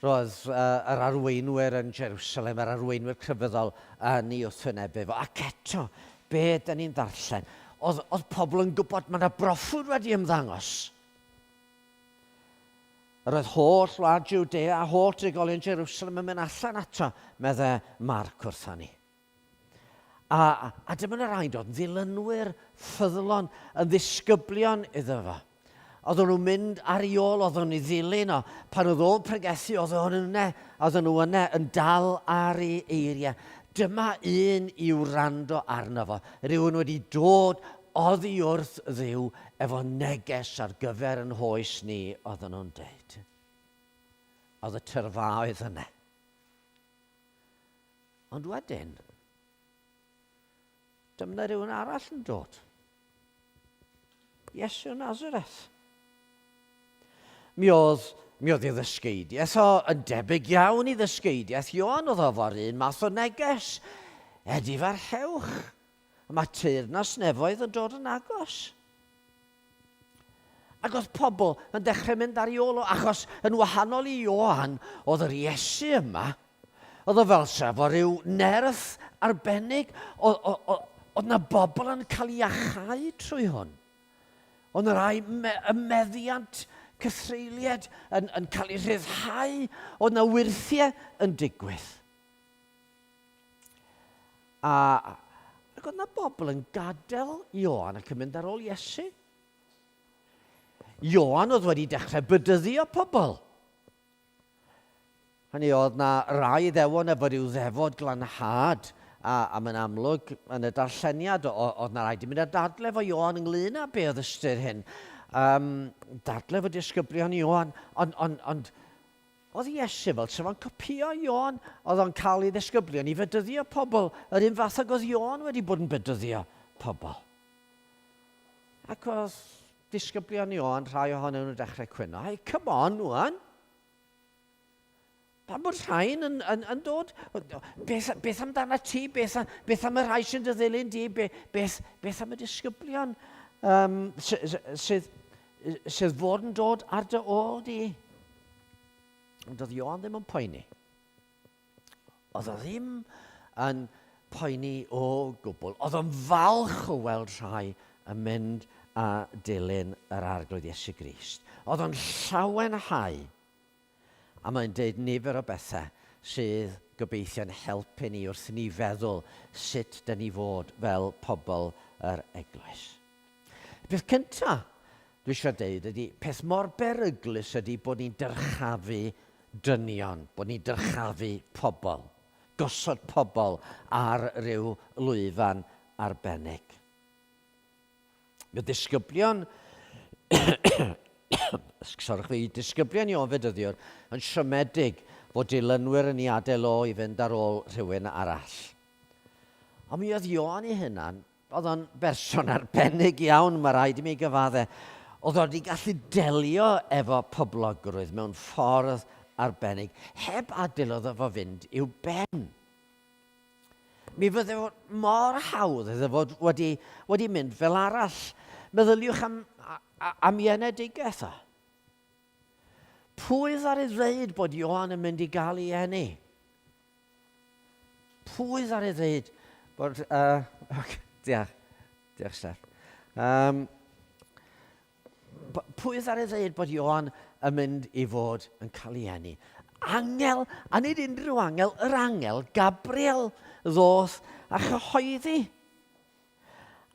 Roedd yr arweinwyr yn Jerusalem, yr arweinwyr crefyddol, yn ei wrthwynebu fo. Ac eto, be dyn ni'n ddarllen? Oedd, oedd pobl yn gwybod mae yna broffwyd wedi ymddangos. Yr oedd holl wlad Jwdea a holl drigolion Jerusalem yn mynd allan ato, medde Marc wrtha ni. A, a dyma yna rai'n dod yn ddilynwyr ffyddlon, yn ddisgyblion iddo fo. Oedden nhw'n mynd ar ei ôl, oedden nhw'n ei ddilyn o. Pan oedd o'n pregethu, oedden nhw'n yna, oedden nhw yna yn dal ar ei eiriau. Dyma un i wrando arno fo. Rhywun wedi dod oddi wrth Dduw efo neges ar gyfer yn hoes ni, oedden nhw'n deud. Oedd y tyrfaoedd yna. Ond wedyn, dyma rhywun arall yn dod. Iesu o Nazareth. Mi oedd, mi oedd ei ddysgeidiaeth o yn debyg iawn i ddysgeidiaeth Ioan, oedd o fo'r un math o neges. Edifarhewch, mae teyrnas nefoedd yn dod yn agos. Ac oedd pobl yn dechrau mynd ar ei ôl o, achos yn wahanol i Ioan, oedd yr Iesu yma, oedd o fel sa fo rhyw nerth arbennig, oedd na bobl yn cael ei achau trwy hwn. Oedd na rai me, y meddiant cythreuliad yn, yn cael ei rhyddhau, oedd na wyrthiau yn digwydd. A, ac oedd na bobl yn gadael Ioan ac yn mynd ar ôl Iesu. Ioan oedd wedi dechrau bydyddio pobl. Hynny oedd na rai iddewon efo rhyw ddefod glanhad, a, a mae'n amlwg yn y darlleniad, oedd na rai di mynd â dadle efo Ioan ynglyn â be oedd ystyr hyn. Um, dadle efo disgyblion Ioan, ond on, on, Oedd Iesu fel 'sa fo'n copïo Ioan, oedd o'n cael ei ddisgyblion i fedyddio pobl, yr un fath ag oedd Ioan wedi bod yn bedyddio pobl. Ac oedd disgyblion Ioan, rhai ohonyn nhw'n dechrau cwyno, hey, come on, wan! Pam bod rhain yn, yn, yn dod? Beth, beth amdana ti? Beth, beth am y rhai sy'n dy ddilyn di? Beth, beth, beth am y disgyblion um, sydd, sydd fod yn dod ar dy ôl di? Ond oedd Ioan ddim yn poeni. Oedd o ddim yn poeni o gwbl. Oedd o'n falch o weld rhai yn mynd a dilyn yr Arglwydd Iesu Grist. Oedd o'n llawenhau. A mae'n deud nifer o bethau sydd gobeithio'n helpu ni wrth ni feddwl sut dyn ni fod fel pobl yr eglwys. Y peth cyntaf dwi eisiau deud ydy, peth mor beryglus ydy bod ni'n dyrchafu dynion, bod ni'n dyrchafu pobl, gosod pobl ar ryw lwyfan arbennig. Mae disgyblion, sorry fi, disgyblion Ioan Fedyddiwr yn siomedig fod dilynwyr yn ei adael o i fynd ar ôl rhywun arall. Ond mi oedd Ioan ei hunan Oedd o'n berson arbennig iawn, mae rhaid i mi gyfadde. Oedd o wedi gallu delio efo poblogrwydd mewn ffordd arbennig, heb adael iddo fo fynd i'w ben. Mi fydde fo mor hawdd iddo fod wedi, wedi mynd fel arall. Meddyliwch am, am ei enedigaeth o. Pwy ddaru ddeud bod Ioan yn mynd i gael ei eni? Pwy ddaru ddeud bod... Uh, okay, diolch, diolch Steph. Um, pwy ddaru ddeud bod Ioan yn mynd i fod yn cael ei eni? Angel, a nid unrhyw angel, yr angel Gabriel ddoth a chyhoeddi.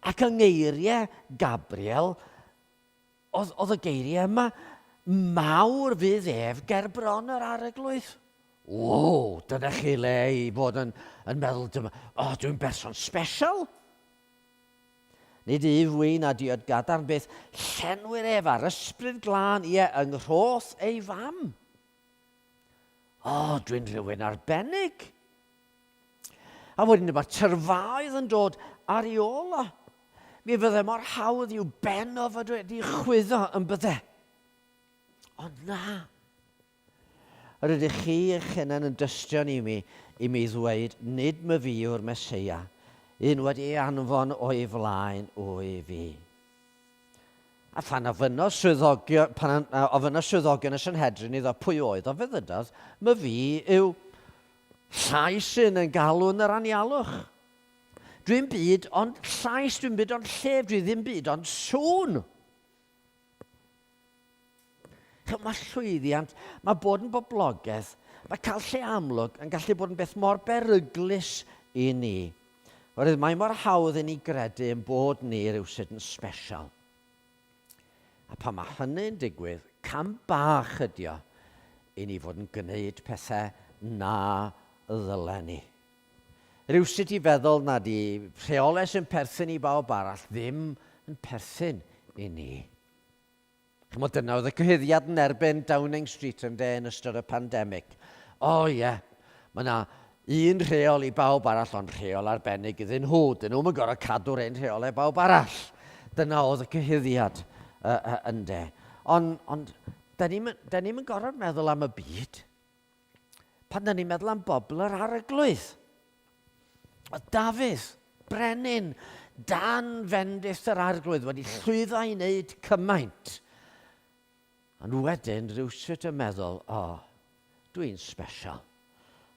Ac yng ngeiriau Gabriel, Oedd, oedd y geiriau yma, mawr fydd ef ger bron yr arglwydd. O, dyna chi le i fod yn, yn meddwl, dyma, o, oh, dwi'n berson special. Nid yf wyn a diod gadarn beth, llenwir ef ar ysbryd glân, ie, yng nghroth ei fam. O, oh, dwi'n rhywun arbennig. A wedyn dyma'r tyrfaoedd yn dod ar ei ôl o. Mi fydde mor hawdd i'w ben o fod wedi chwyddo yn bydde. Ond na! Yr ydych chi eich hunain yn dystion i mi, i mi ddweud, nid myfi yw'r Meseia, un wedi ei anfon o'i flaen wyf fi. A phan ofynnodd swyddogion, pan ofynnodd swyddogion y Sanhedrin iddo pwy oedd o, fe ddydodd, myfi yw llais un yn galw yn yr anialwch. Dwi'n byd ond llais, dwi'n byd ond llef, dwi ddim byd ond sŵn. Chymod, mae llwyddiant, mae bod yn boblogaidd, mae cael lle amlwg yn gallu bod yn beth mor beryglus i ni. Oherwydd mae mor hawdd i ni gredu yn bod ni rhywsut yn special. A pan mae hynny'n digwydd, cam bach ydi o i ni fod yn gwneud pethau na ddylen ni. Rhywsut i feddwl nad i rheolau sy'n perthyn i bawb arall ddim yn perthyn i ni. Chimod, dyna oedd y cyhuddiad yn erbyn Downing Street yn de yn ystod y pandemig. O oh, ie, yeah, mae yna un rheol i bawb arall, ond rheol arbennig iddyn nhw. Dyn nhw'n gorfod cadw'r un rheolau bawb arall. Dyna oedd y cyhuddiad yn de. Ond, ond da ni'n ni gorfod meddwl am y byd. Pan da ni'n meddwl am bobl yr arglwydd. Oedd Dafydd, brenin, dan fendith yr arglwydd wedi llwyddo i wneud cymaint. Ond wedyn rhywsut yn meddwl, o, oh, dwi'n special.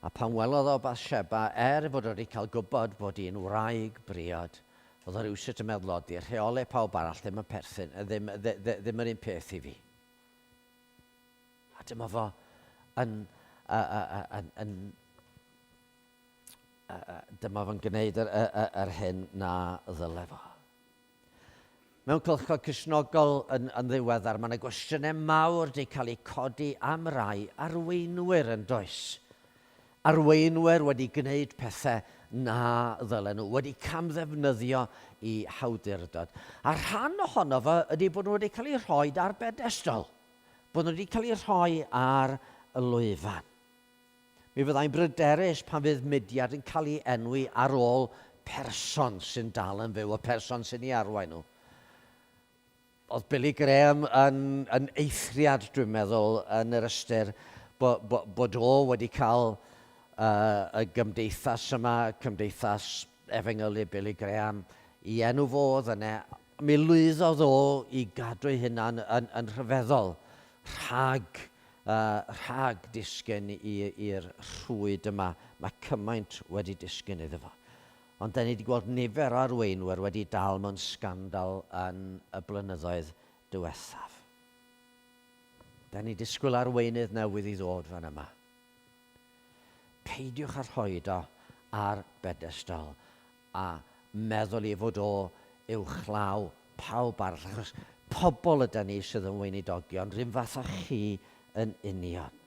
A pan welodd o Bathsheba, er fod wedi cael gwybod bod hi'n wraig briod, oedd o rhywsut yn meddwl, o, di rheolau pawb arall ddim yn perthyn, ddim, ddim yr un peth i fi. A dyma fo yn, yn, yn, dyma fo'n gwneud yr, yr, yr hyn na ddyle fo. Mewn cylchgoedd Cristnogol yn, yn ddiweddar, mae yna gwestiynau mawr wedi cael eu codi am rai arweinwyr yn does. Arweinwyr wedi gwneud pethau na ddylen nhw, wedi camddefnyddio i hawdurdod. A rhan ohono fo ydy bod nhw wedi cael eu rhoi ar bedestol. Bod nhw wedi cael eu rhoi ar y lwyfan. Mi fyddai'n bryderus pan fydd mudiad yn cael ei enwi ar ôl person sy'n dal yn fyw, y person sy'n ei arwain nhw. Oedd Billy Graham yn, yn eithriad, dwi'n meddwl, yn yr ystyr bo, bo, bod o wedi cael uh, y gymdeithas yma, cymdeithas efengylu Billy Graham, i enw fo oedd yna, Mi lwyddodd o i gadw ei hunan yn, yn rhyfeddol rhag, uh, rhag disgyn i'r rhwyd yma. Mae cymaint wedi disgyn iddo fo. Ond da ni wedi gweld nifer o arweinwyr wedi dal mewn sgandal yn y blynyddoedd diwethaf. Da ni disgwyl arweinydd newydd i ddod fan yma. Peidiwch â rhoi o ar bedestol a meddwl ei fod o uwchlaw pawb arall, achos pobl yda ni sydd yn weinidogion, rhywun fath â chi yn union.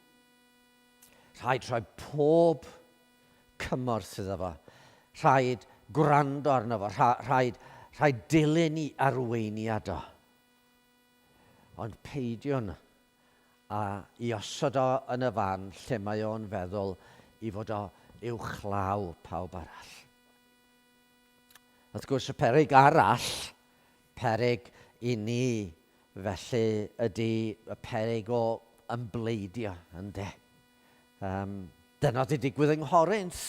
Rhaid rhoi pob cymorth iddo fo. Rhaid gwrando arno fo. Rhaid, rhaid dilyn i arweiniad o. Ond peidiwn a i osod o yn y fan lle mae o'n feddwl i fod o uwchlaw pawb arall. Wrth gwrs, y peryg arall, peryg i ni felly, ydy y peryg o ymbleidio, ynde? Um, dyna wedi digwydd yng Nghorinth.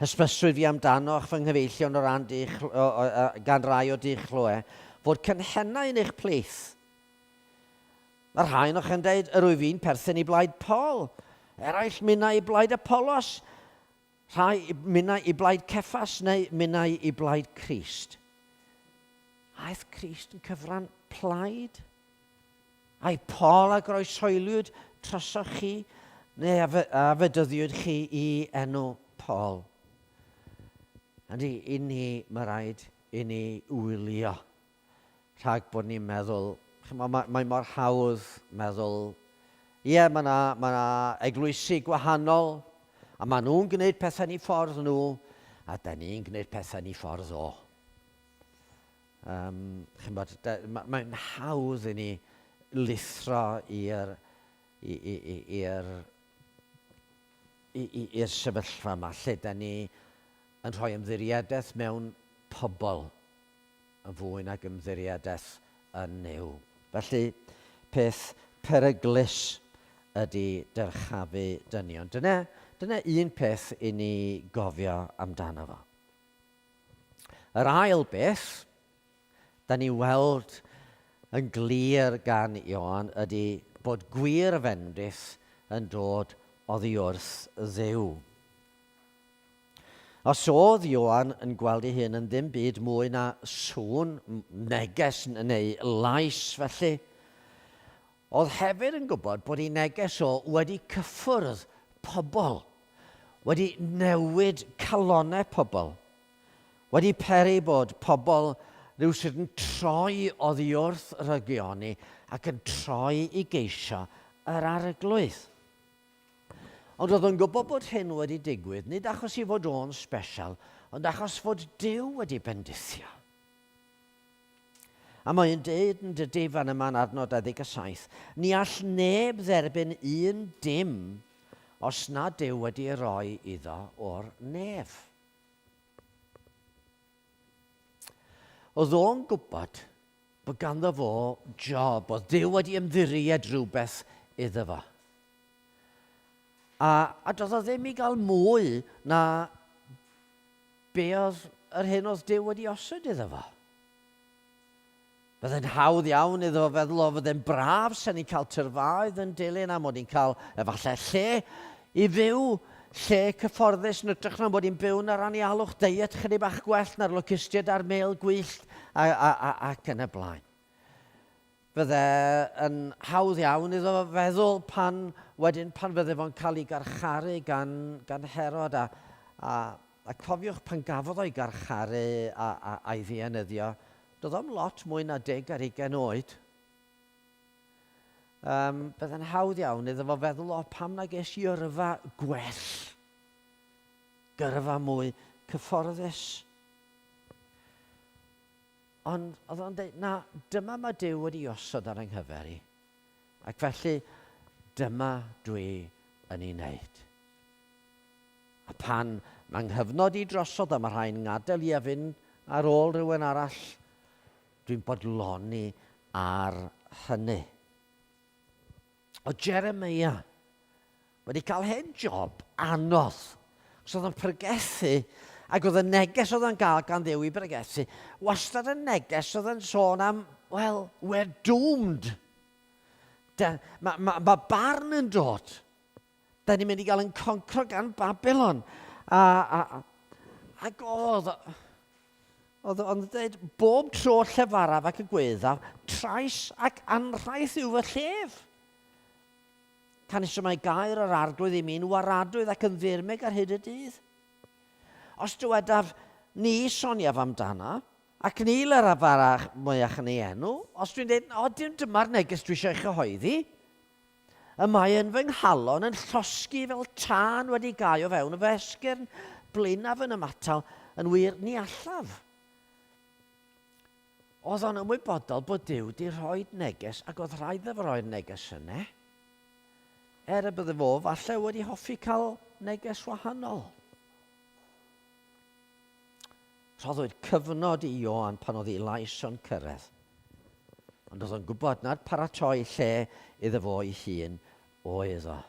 Hysbyswyd fi amdanoch, fy nghyfeillion o ran dich, o, o, o, gan rai o dich Chloe, fod cynhennau yn eich plith. Mae rhai o'ch yn dweud, yr wyf fi'n perthyn i blaid Paul, eraill minnau i blaid Apollos, rhai minnau i blaid Ceffas neu minnau i blaid Crist. Aeth Crist yn cyfran plaid? Ai Paul a groeshoeliwyd trosoch chi, neu a, a fedyddiwyd chi i enw Paul? Ydy, i ni, mae rhaid i ni wylio rhag bod ni'n meddwl, chymod, mae, mae mor hawdd meddwl, ie, mae yna ma na eglwysi gwahanol, a maen nhw'n gwneud pethau ni ffordd nhw, a da ni'n gwneud pethau ni ffordd o. Um, chymod, mae'n hawdd i ni lithro i'r i'r i'r sefyllfa yma lle da ni yn rhoi ymddiriedaeth mewn pobl yn fwy nag ymddiriedaeth yn Nuw. Felly, peth, peryglus ydy dyrchafu dynion. Dyna, dyna un peth i ni gofio amdano fo. Yr ail beth, da ni weld yn glir gan Ioan ydy bod gwir fendith yn dod oddi wrth Dduw. Os oedd Ioan yn gweld ei hun yn ddim byd mwy na sŵn, neges neu lais felly, oedd hefyd yn gwybod bod ei neges o wedi cyffwrdd pobl, wedi newid calonnau pobl, wedi peri bod pobl rywsut yn troi oddi wrth rygioni ac yn troi i geisio yr Arglwydd. Ond roedd o'n gwybod bod hyn wedi digwydd, nid achos i fod o'n sbesial, ond achos fod Duw wedi bendithio. A mae'n deud yn dydy fan yma yn adnod 27, ni all neb dderbyn un dim os nad yw wedi ei roi iddo o'r nef. Oedd o'n gwybod bod ganddo fo job, oedd Duw wedi ymddiried rhywbeth iddo fo. A, a doedd o ddim i gael mwy na be oedd yr hyn oedd Duw wedi osod iddo fo. Byddai'n hawdd iawn iddo fo feddwl o fydde'n braf sen ni'n cael tyrfaoedd yn dilyn a mod i'n cael efallai lle i fyw, lle cyfforddus yn ytrach na mod i'n byw yn yr anialwch, deiet chydig bach gwell na'r locustiaid a'r mêl gwyllt a, a, a, ac yn y blaen. Fydde yn hawdd iawn iddo fo feddwl pan, wedyn pan fydde fo'n cael ei garcharu gan, gan Herod a, a, a cofiwch pan gafodd o'i garcharu a, a, a'i ddienyddio, Doedd o'm lot mwy na deg ar ugain oed. Um, Byddai'n hawdd iawn iddo fo feddwl, o, pam na ges i yrfa gwell? Gyrfa mwy cyfforddus. Ond oedd o'n dweud, na, dyma mae Duw wedi osod ar yng nghyfer i. Ac felly, dyma dwi yn ei wneud. A phan mae nghyfnod i drosodd a mae rhai'n ngadael i a fynd ar ôl rhywun arall, dwi'n bodloni ar hynny. O Jeremiah wedi cael hen job anodd. Os oedd o'n pregethu, ac oedd y neges oedd o'n gael gan Dduw i bregethu, wastad y neges oedd yn sôn am, well, we're doomed. Mae ma, ma barn yn dod. Da ni'n mynd i gael yn concro gan Babylon. A, a, a, ac oedd, oedd o'n dweud, bob tro llefaraf ac y gweddaf, trais ac anrhaith yw fy llef. Canys y mae gair yr arglwydd i mi'n waradwydd ac yn ddirmyg ar hyd y dydd. Os dywedaf, ni soniaf amdana, ac ni leraf arach mwyach yn ei enw, os dwi'n dweud, o, dim dyma'r neges dwi eisiau ei chyhoeddi, Y mae yn fy nghalon yn llosgi fel tân wedi gau o fewn fy esgyrn, blinaf yn ymatal, yn wir, ni allaf. Oedd o'n ymwybodol bod Duw wedi rhoi neges ac oedd rhaid iddo fo roi'r neges yna. Er y bydde fo falle wedi hoffi cael neges wahanol. Rhoddwyd cyfnod i Ioan pan oedd ei lais o'n cyrraedd. Ond oedd o'n gwybod nad paratoi lle iddo fo ei hun oedd o.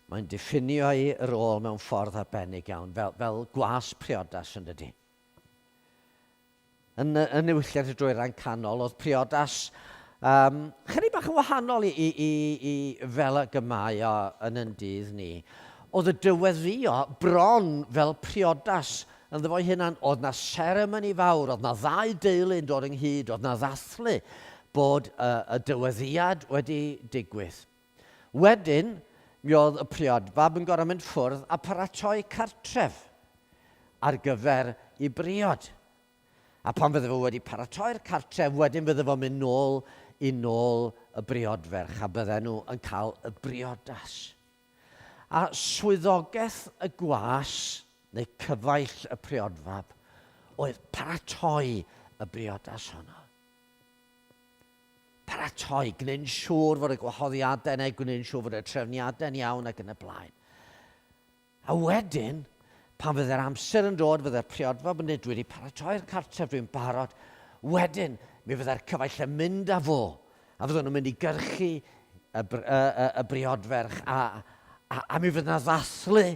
Mae'n diffinio ei rôl mewn ffordd arbennig iawn, fel, fel gwas priodas yn dydy. Yn, yn niwylliant y Dwyrain Canol, oedd priodas um, chydig bach yn wahanol i, i, i, i fel y mae o yn yn dydd ni. Oedd y dyweddïo bron fel priodas ynddo fo'i hunan. Oedd na seremoni fawr, oedd na ddau deulu yn dod ynghyd, oedd na ddathlu bod y, y dyweddïad wedi digwydd. Wedyn, mi oedd y priodfab yn gorfod mynd ffwrdd a paratoi cartref ar gyfer i briod. A pan fydde fo wedi paratoi'r cartref, wedyn fydde fo'n mynd nôl i nôl y briodferch a bydden nhw yn cael y briodas. A swyddogaeth y gwas, neu cyfaill y priodfab, oedd paratoi y briodas honno. Paratoi, gwneud yn siŵr fod y gwahoddiadau yna, gwneud yn siŵr fod y trefniadau'n iawn ac yn y blaen. A wedyn, pan fydde'r amser yn dod, fydde'r priodfab yn dweud, dwi wedi paratoi'r cartref, dwi'n barod. Wedyn, mi fydde'r cyfaill yn mynd â fo, a fydden nhw'n mynd i gyrchu y, y, y, y briodferch a, a, a mi fydd yna ddathlu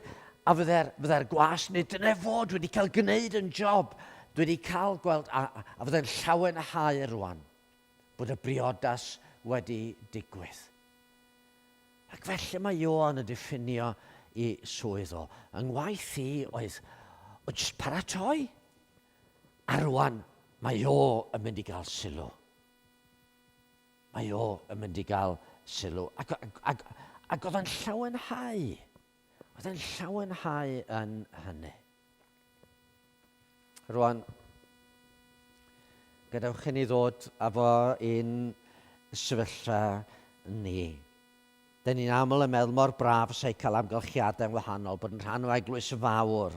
a fydde'r fydde gwas neu dyna fod wedi cael gwneud yn job, dwi wedi cael gweld a, a, a fydde'n llawenhau rwan bod y briodas wedi digwydd. Ac felly mae Ioan yn diffinio i swydd o. Yng ngwaith i oedd o jyst paratoi. A rwan mae o yn mynd i gael sylw. Mae o yn mynd i gael sylw. Ac, ac, ac, ac oedd o'n llawenhau. Oedd o'n llawenhau yn hynny. Rwan, gadewch i ni ddod â fo i'n sefyllfa ni. Dyn ni'n aml yn meddwl mor braf sy'n cael amgylchiadau'n wahanol, bod yn rhan o eglwys fawr,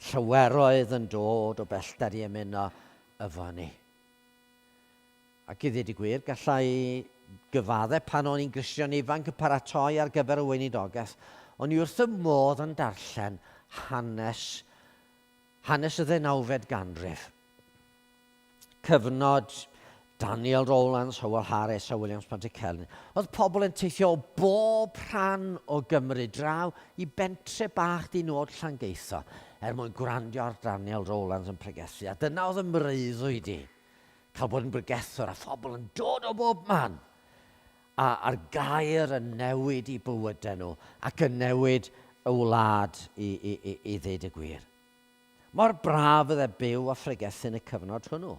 llaweroedd yn dod o bellter i ymuno efo ni. Ac i ddweud y gwir, gallai gyfadde pan o'n i'n Gristion ifanc yn paratoi ar gyfer y weinidogaeth, o'n i wrth y modd yn darllen hanes, hanes y ddeunawfed ganrif. Cyfnod Daniel Rowlands, Howell Harris a Williams Pantycelyn. Oedd pobl yn teithio o bob rhan o Gymru draw i bentre bach di nod Llangeitho er mwyn gwrandio ar Daniel Rowlands yn pregethu. A dyna oedd y mreuddwyd i. Cael bod yn bregethwr a phobl yn dod o bob man. A, a'r gair yn newid i bywydau nhw ac yn newid y wlad i, i, i, i ddeud y gwir. Mor braf fydde byw a phregethu yn y cyfnod hwnnw.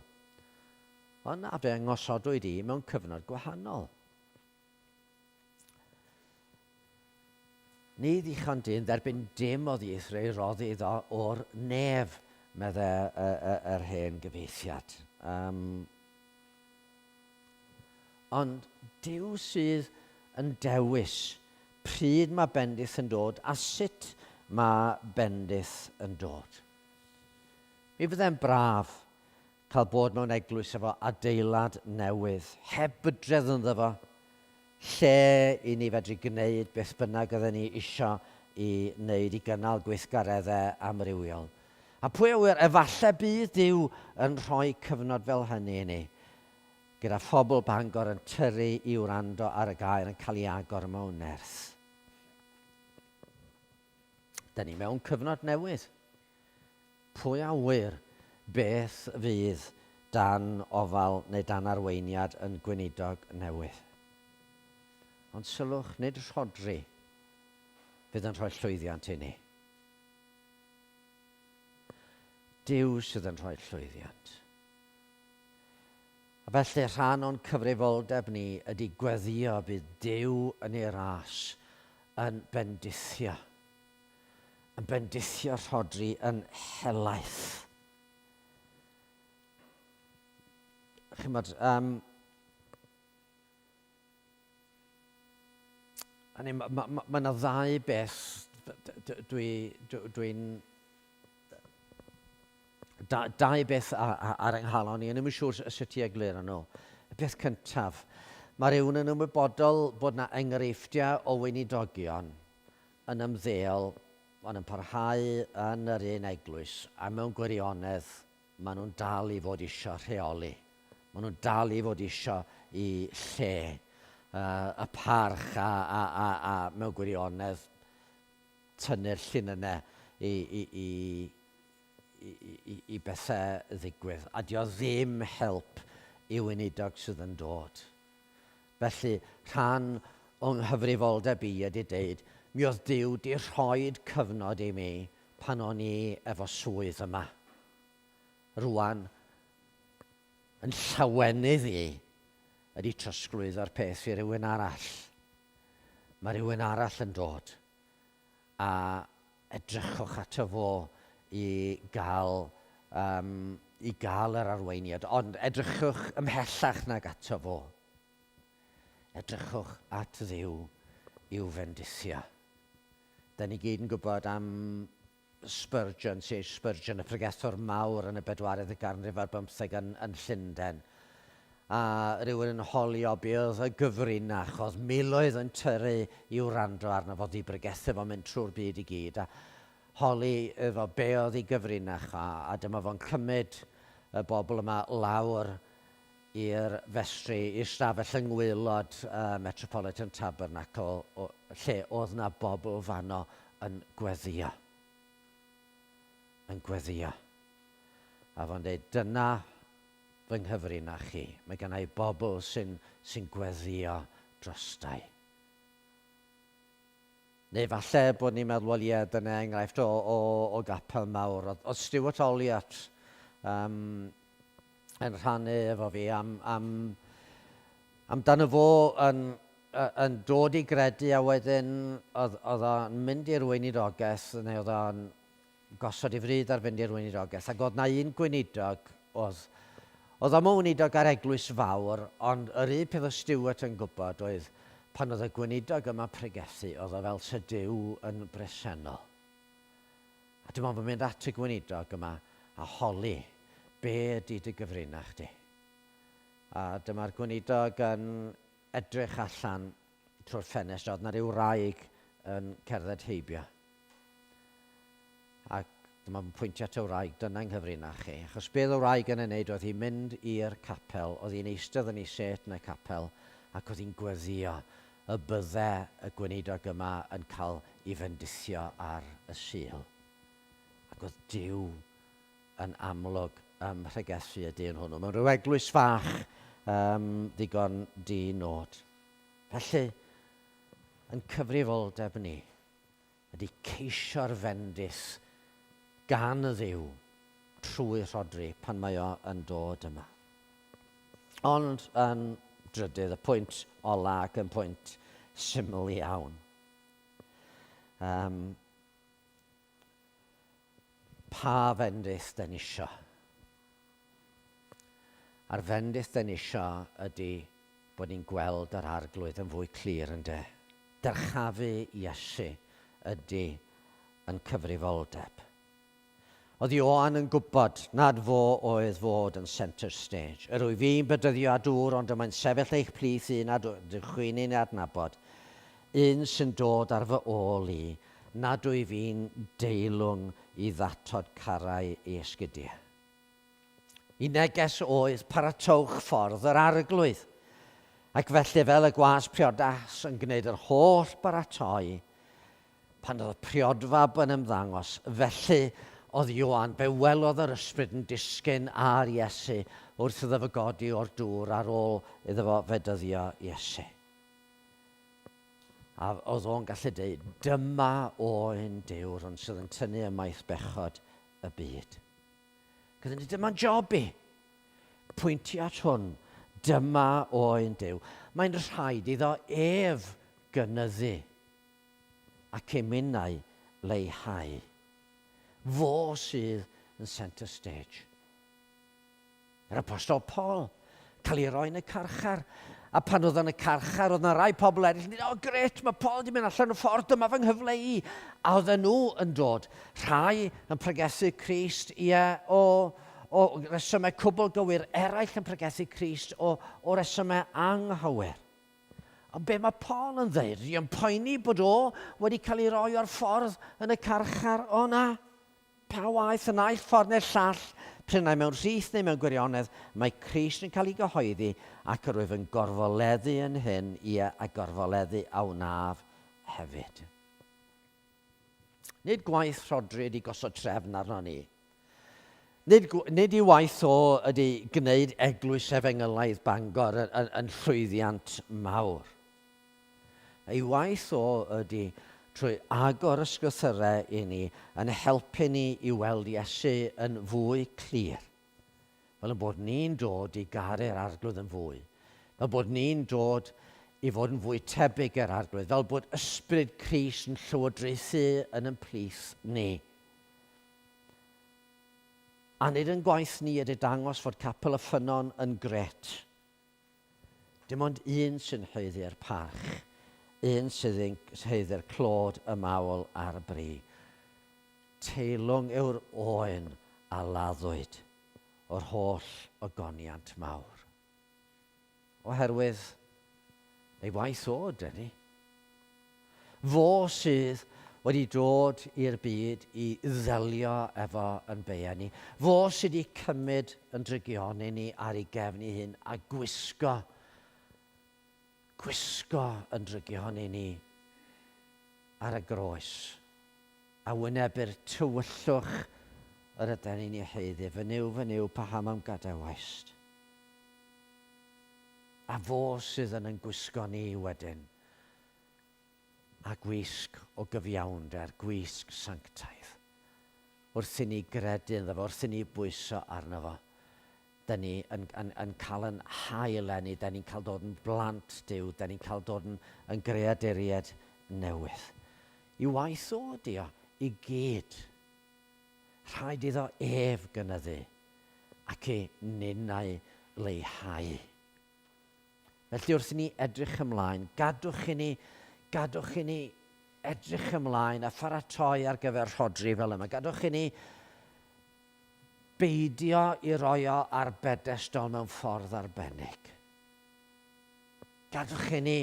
Ond na, fe ngosodwyd i mewn cyfnod gwahanol. Ni ddichon dyn dderbyn dim oddi eithr ei roddi iddo o'r nef, medde yr hen gyfieithiad. Um, ond Duw sydd yn dewis pryd mae bendith yn dod a sut mae bendith yn dod. Mi fydde'n braf cael bod mewn eglwys efo adeilad newydd, heb bydredd ynddo fo, lle i ni fedru gwneud beth bynnag oedden ni isio i wneud i gynnal gweithgareddau amrywiol. A pwy a ŵyr, efallai bydd Duw yn rhoi cyfnod fel hynny i ni, gyda phobl Bangor yn tyrru i wrando ar y gair yn cael ei agor mewn nerth. Da ni mewn cyfnod newydd. Pwy a ŵyr beth fydd dan ofal neu dan arweiniad yn gweinidog newydd. Ond sylwch, nid Rhodri fydd yn rhoi llwyddiant i ni. Duw sydd yn rhoi llwyddiant. A felly rhan o'n cyfrifoldeb ni ydy gweddio bydd Duw yn ei ras yn bendithio yn bendithio Rhodri yn helaeth. Chymod, um, mae ma, ma, ma yna ddau beth dwi'n dwi, dwi da, dau beth ar yng nghalon i, yn ddim yn siŵr sut i egluro nhw. Y peth cyntaf, mae rhywun yn ymwybodol bod yna enghreifftiau o weinidogion yn ymddeol, ond yn parhau yn yr un eglwys, a mewn gwirionedd, maen nhw'n dal i fod isio rheoli. Maen nhw'n dal i fod isio i lle, uh, y parch a, a, a, a mewn gwirionedd tynnu'r llinynnau i, i, i, i, i, i bethau ddigwydd. A dio ddim help i weinidog sydd yn dod. Felly, rhan o nghyfrifoldeb i ydy deud, mi oedd Duw di rhoid cyfnod i mi pan o'n i efo swydd yma. Rwan, yn llawenydd i ydy trosglwyddo'r peth i rywun arall. Mae rhywun arall yn dod a edrychwch ato fo i gael, um, i gael yr arweiniad, ond edrychwch ymhellach nag ato fo. Edrychwch at Dduw i'w fendithio. Da ni gyd yn gwybod am Spurgeon, C.H. Spurgeon, y pregethwr mawr yn y bedwaredd y ganrif ar bymtheg yn, yn Llundain. A rhywun yn holio be oedd y gyfrinach, oedd miloedd yn tyrru i wrando arno fo, di bregethu fo'n mynd trwy'r byd i gyd, a holi efo be oedd ei gyfrinach, a, a dyma fo'n cymryd y bobl yma lawr i'r festri, i'r stafell yng ngwaelod Metropolitan Tabernacle, o, lle oedd na bobl fanno yn gweddio. Yn gweddio. A fo'n dweud, dyna fy nghyfrinach chi. Mae gen i bobl sy'n sy gweddio drostai. Neu falle bod ni'n meddwl, wel ie, dyna enghraifft o, o, o gapel mawr. Oedd, oedd Stuart Olliott um, yn rhannu efo fi am, am, amdano fo yn, yn dod i gredu a wedyn oedd, oedd o'n mynd i'r weinidogaeth neu oedd o'n gosod ei fryd ar fynd i'r weinidogaeth. Ac oedd na un gweinidog oedd, oedd o'm yn weinidog ar eglwys fawr, ond yr un peth oedd Stuart yn gwybod oedd pan oedd y gweinidog yma'n pregethu, oedd o fel 'sa Duw yn bresennol. A dim ond fy mynd at y gweinidog yma a holi, be ydy dy gyfrinach di? A dyma'r gweinidog yn edrych allan trwy'r ffenest, oedd na ryw wraig yn cerdded heibio. Ac dyma fo'n pwyntio at y wraig, dyna nghyfrinach chi. Achos be oedd y wraig yn ei wneud oedd hi'n mynd i'r capel, oedd hi'n eistedd yn ei set yn y capel, ac oedd hi'n gweddio y bydde y gweinidog yma yn cael ei fendithio ar y Sul. Ac oedd Duw yn amlwg ym mhregethu y dyn hwnnw, mewn rhyw eglwys fach um, ddigon di-nod. Felly, yn cyfrifoldeb ni, ydy ceisio'r fendith gan y Dduw trwy Rhodri pan mae o yn dod yma. Ond yn drydydd, y pwynt ola ac yn pwynt syml iawn. Um, pa fendith den isio? A'r fendith den isio ydy bod ni'n gweld yr arglwydd yn fwy clir yn de. Dyrchafu Iesu ydy yn cyfrifoldeb. Oedd Ioan yn gwybod nad fo oedd fod yn centre stage. Yr wyf fi'n bedyddio â dŵr, ond y mae'n sefyll eich plith un a dych chwi'n ei adnabod, un sy'n dod ar fy ôl i, nad wyf fi'n deilwng i ddatod carau ei esgidiau. Y neges oedd, paratowch ffordd yr arglwydd. Ac felly, fel y gwas priodas yn gwneud yr holl baratoi, pan oedd y priodfab yn ymddangos, felly oedd Ioan, fe welodd yr ysbryd yn disgyn ar Iesu wrth iddo fo godi o'r dŵr ar ôl iddo fo fedyddio Iesu. A oedd o'n gallu dweud, dyma oen Duw, rhwng sydd yn tynnu ymaith bechod y byd. Gyda ni, dyma'n job i. Pwyntio at hwn, dyma oen Duw. Mae'n rhaid iddo ef gynyddu ac i minnau leihau. Fo sydd yn centre stage. Yr Apostol Paul, cael ei roi yn y carchar. A pan oedd yn y carchar, oedd yna rai pobl eraill yn dweud, o oh, gret, mae Paul wedi mynd allan o ffordd, dyma fy nghyfle i. A oedden nhw yn dod, rhai yn pregethu Crist, ie, o, o resymau cwbl gywir, eraill yn pregethu Crist o, o resymau anghywir. Ond be mae Paul yn dweud? Ydy o'n poeni bod o wedi cael ei roi o'r ffordd yn y carchar? O na. Pa waeth, y naill ffordd neu'r llall, p'run ai mewn rhith neu mewn gwirionedd, mae Crist yn cael ei gyhoeddi, ac yr wyf yn gorfoleddu yn hyn, ie, a gorfoleddu a wnaf hefyd. Nid gwaith Rhodri ydy gosod trefn arno ni. Nid, nid ei waith o ydy gwneud eglwys efengylaidd Bangor yn, yn, yn llwyddiant mawr. Ei waith o ydy trwy agor ysgrythyrau i ni, yn helpu ni i weld Iesu yn fwy clir. Fel y bod ni'n dod i garu'r Arglwydd yn fwy. Fel bod ni'n dod i fod yn fwy tebyg i'r Arglwydd. Fel bod ysbryd Crist yn llywodraethu yn yn plith ni. A nid yn gwaith ni ydy dangos fod Capel y Ffynnon yn gret. Dim ond un sy'n haeddu'r parch, un sydd yn haeddu'r clod, y mawl a'r bri. Teilwng yw'r oen a laddwyd o'r holl ogoniant mawr. Oherwydd ei waith o, dyn ni. Fo sydd wedi dod i'r byd i ddelio efo yn beiau ni. Fo sydd wedi cymryd yn drygioni ni ar ei gefn ei hun a gwisgo, gwisgo yn drygioni ni ar y groes. A wynebu'r tywyllwch yr yden ni'n ei haeddu. Fy Nuw, fy Nuw, paham a'm gadawaist? A fo sydd yn yn gwisgo ni wedyn a gwisg o gyfiawnder, gwisg sanctaidd. Wrth i ni gredu ynddo fo, wrth i ni bwyso arno fo, da ni yn, yn, yn cael yn hael ni, da ni'n cael dod yn blant Duw, da ni'n cael dod yn, yn greaduriaid newydd. I waith o ydi o, i gyd. Rhaid iddo ef gynyddu ac i ninnau leihau. Felly wrth i ni edrych ymlaen, gadwch i ni, gadwch i ni edrych ymlaen a pharatoi ar gyfer Rhodri fel yma. Gadwch i ni beidio i roi o ar bedestol mewn ffordd arbennig. Gadwch i ni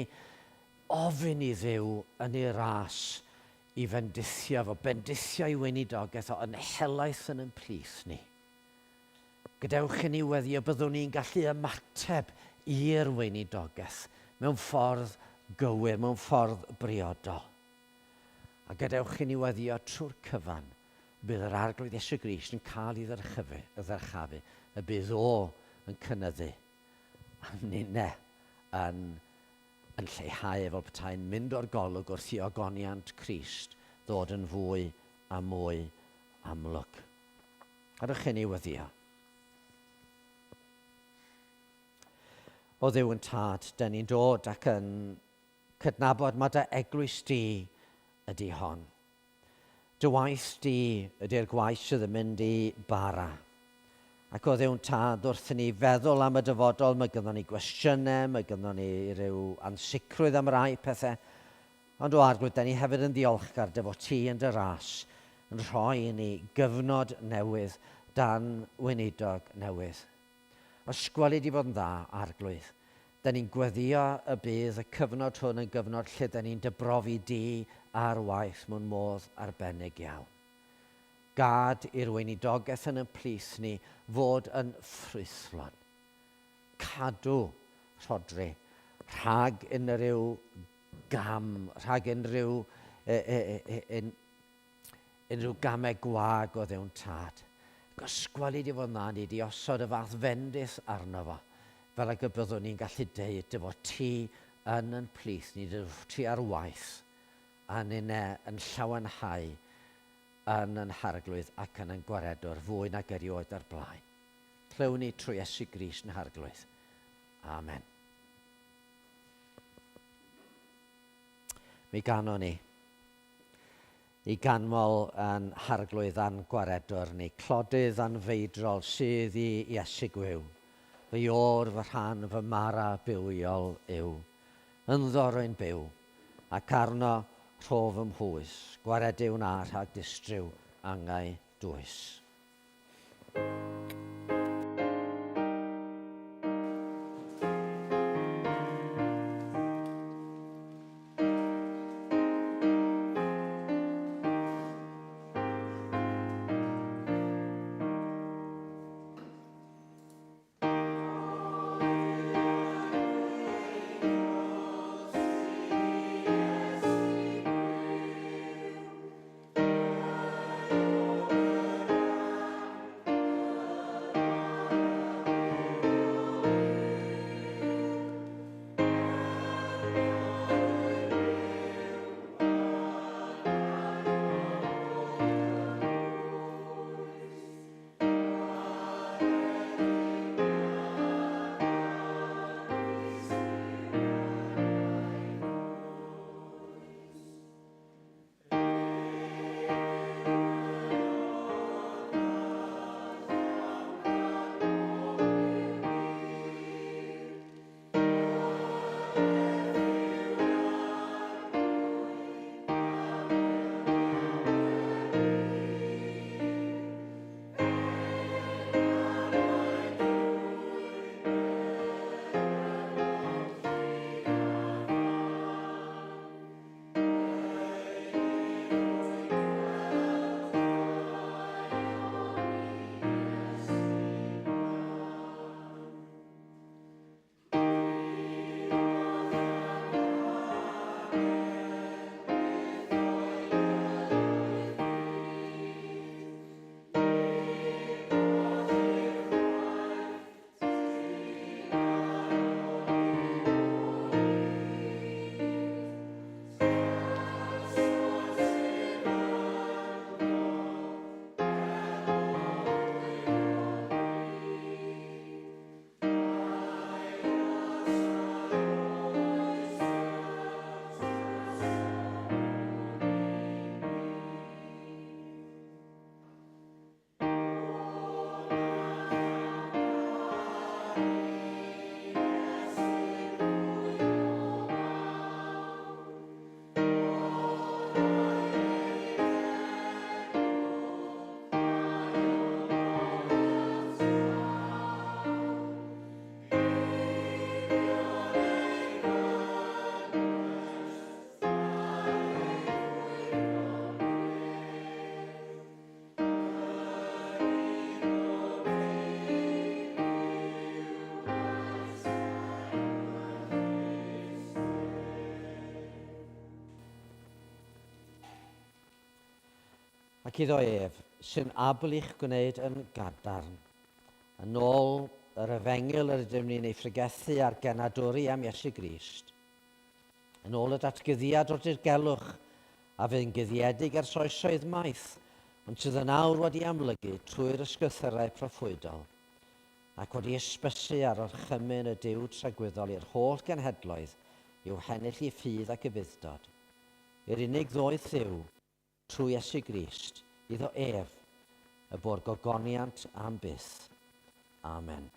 ofyn i Dduw yn ei ras i fendithio fo, bendithio ei weinidogaeth o yn helaeth yn yn plith ni. Gadewch i ni weddio byddwn ni'n gallu ymateb i'r weinidogaeth mewn ffordd gywir, mewn ffordd briodol. A gadewch i ni weddio trwy'r cyfan, bydd yr Arglwydd Iesu Grist yn cael ei ddyrchafu, ddyrchafu, y bydd o yn cynyddu, a ninne yn, yn lleihau fel petai'n mynd o'r golwg wrth i ogoniant Crist ddod yn fwy a mwy amlwg. Gadewch i ni weddio. O Dduw yn Tad, dyn ni'n dod ac yn cydnabod mae dy eglwys di ydy hon. Dy waith di ydy'r gwaith sydd yn mynd i bara. Ac o Dduw'n Tad, wrth i ni feddwl am y dyfodol, mae gynddon ni gwestiynau, mae gynddon ni rhyw ansicrwydd am rai pethau. Ond o Arglwydd, da ni hefyd yn ddiolchgar dy fod ti yn dy ras yn rhoi i ni gyfnod newydd dan weinidog newydd. Os gweli di fod yn dda, Arglwydd, da ni'n gweddio y bydd y cyfnod hwn yn gyfnod lle da ni'n dy brofi di ar waith mewn modd arbennig iawn. Gad i'r weinidogaeth yn yn plith ni fod yn ffrwythlon. Cadw, Rhodri, rhag unrhyw gam, rhag unrhyw, e, e, e, e, unrhyw gamau gwag o Dduw'n Tad. Gysgweli di fod na ni di osod y fath fendith arno fo, fel ag y byddwn ni'n gallu deud dy fod ti yn yn plith ni, dy fod ti ar waith, a ninne yn llawenhau yn yn Harglwydd ac yn yn gwaredwr fwy nag erioed o'r blaen. Clywn ni trwy Iesu Grist yn Harglwydd. Amen. Mi ganon ni i ganmol yn Harglwydd a'n Gwaredwr ni, clodydd anfeidrol sydd i Iesu gwiw. Fy o'r, fy rhan, fy mara bywiol yw. Ynddo rwy'n byw, ac arno rhof fy mhwys, gwaredu wna rhag distryw angau dwys. Ac iddo ef, sy'n abl i'ch gwneud yn gadarn, yn ôl yr efengyl yr ydym ni'n ei phregethu a'r genadwri am Iesu Grist, yn ôl y datguddiad o'r dirgelwch a fydd yn guddiedig ers oesoedd maith, ond sydd yn awr wedi amlygu trwy'r ysgrythyrau proffwydol, ac wedi hysbysu ar orchymyn y Duw tragwyddol i'r holl genhedloedd i'w hennill i ffydd ac ufudd-dod. Yr unig ddoeth Dduw, trwy Iesu Grist, iddo ef, y bo'r gogoniant am byth. Amen.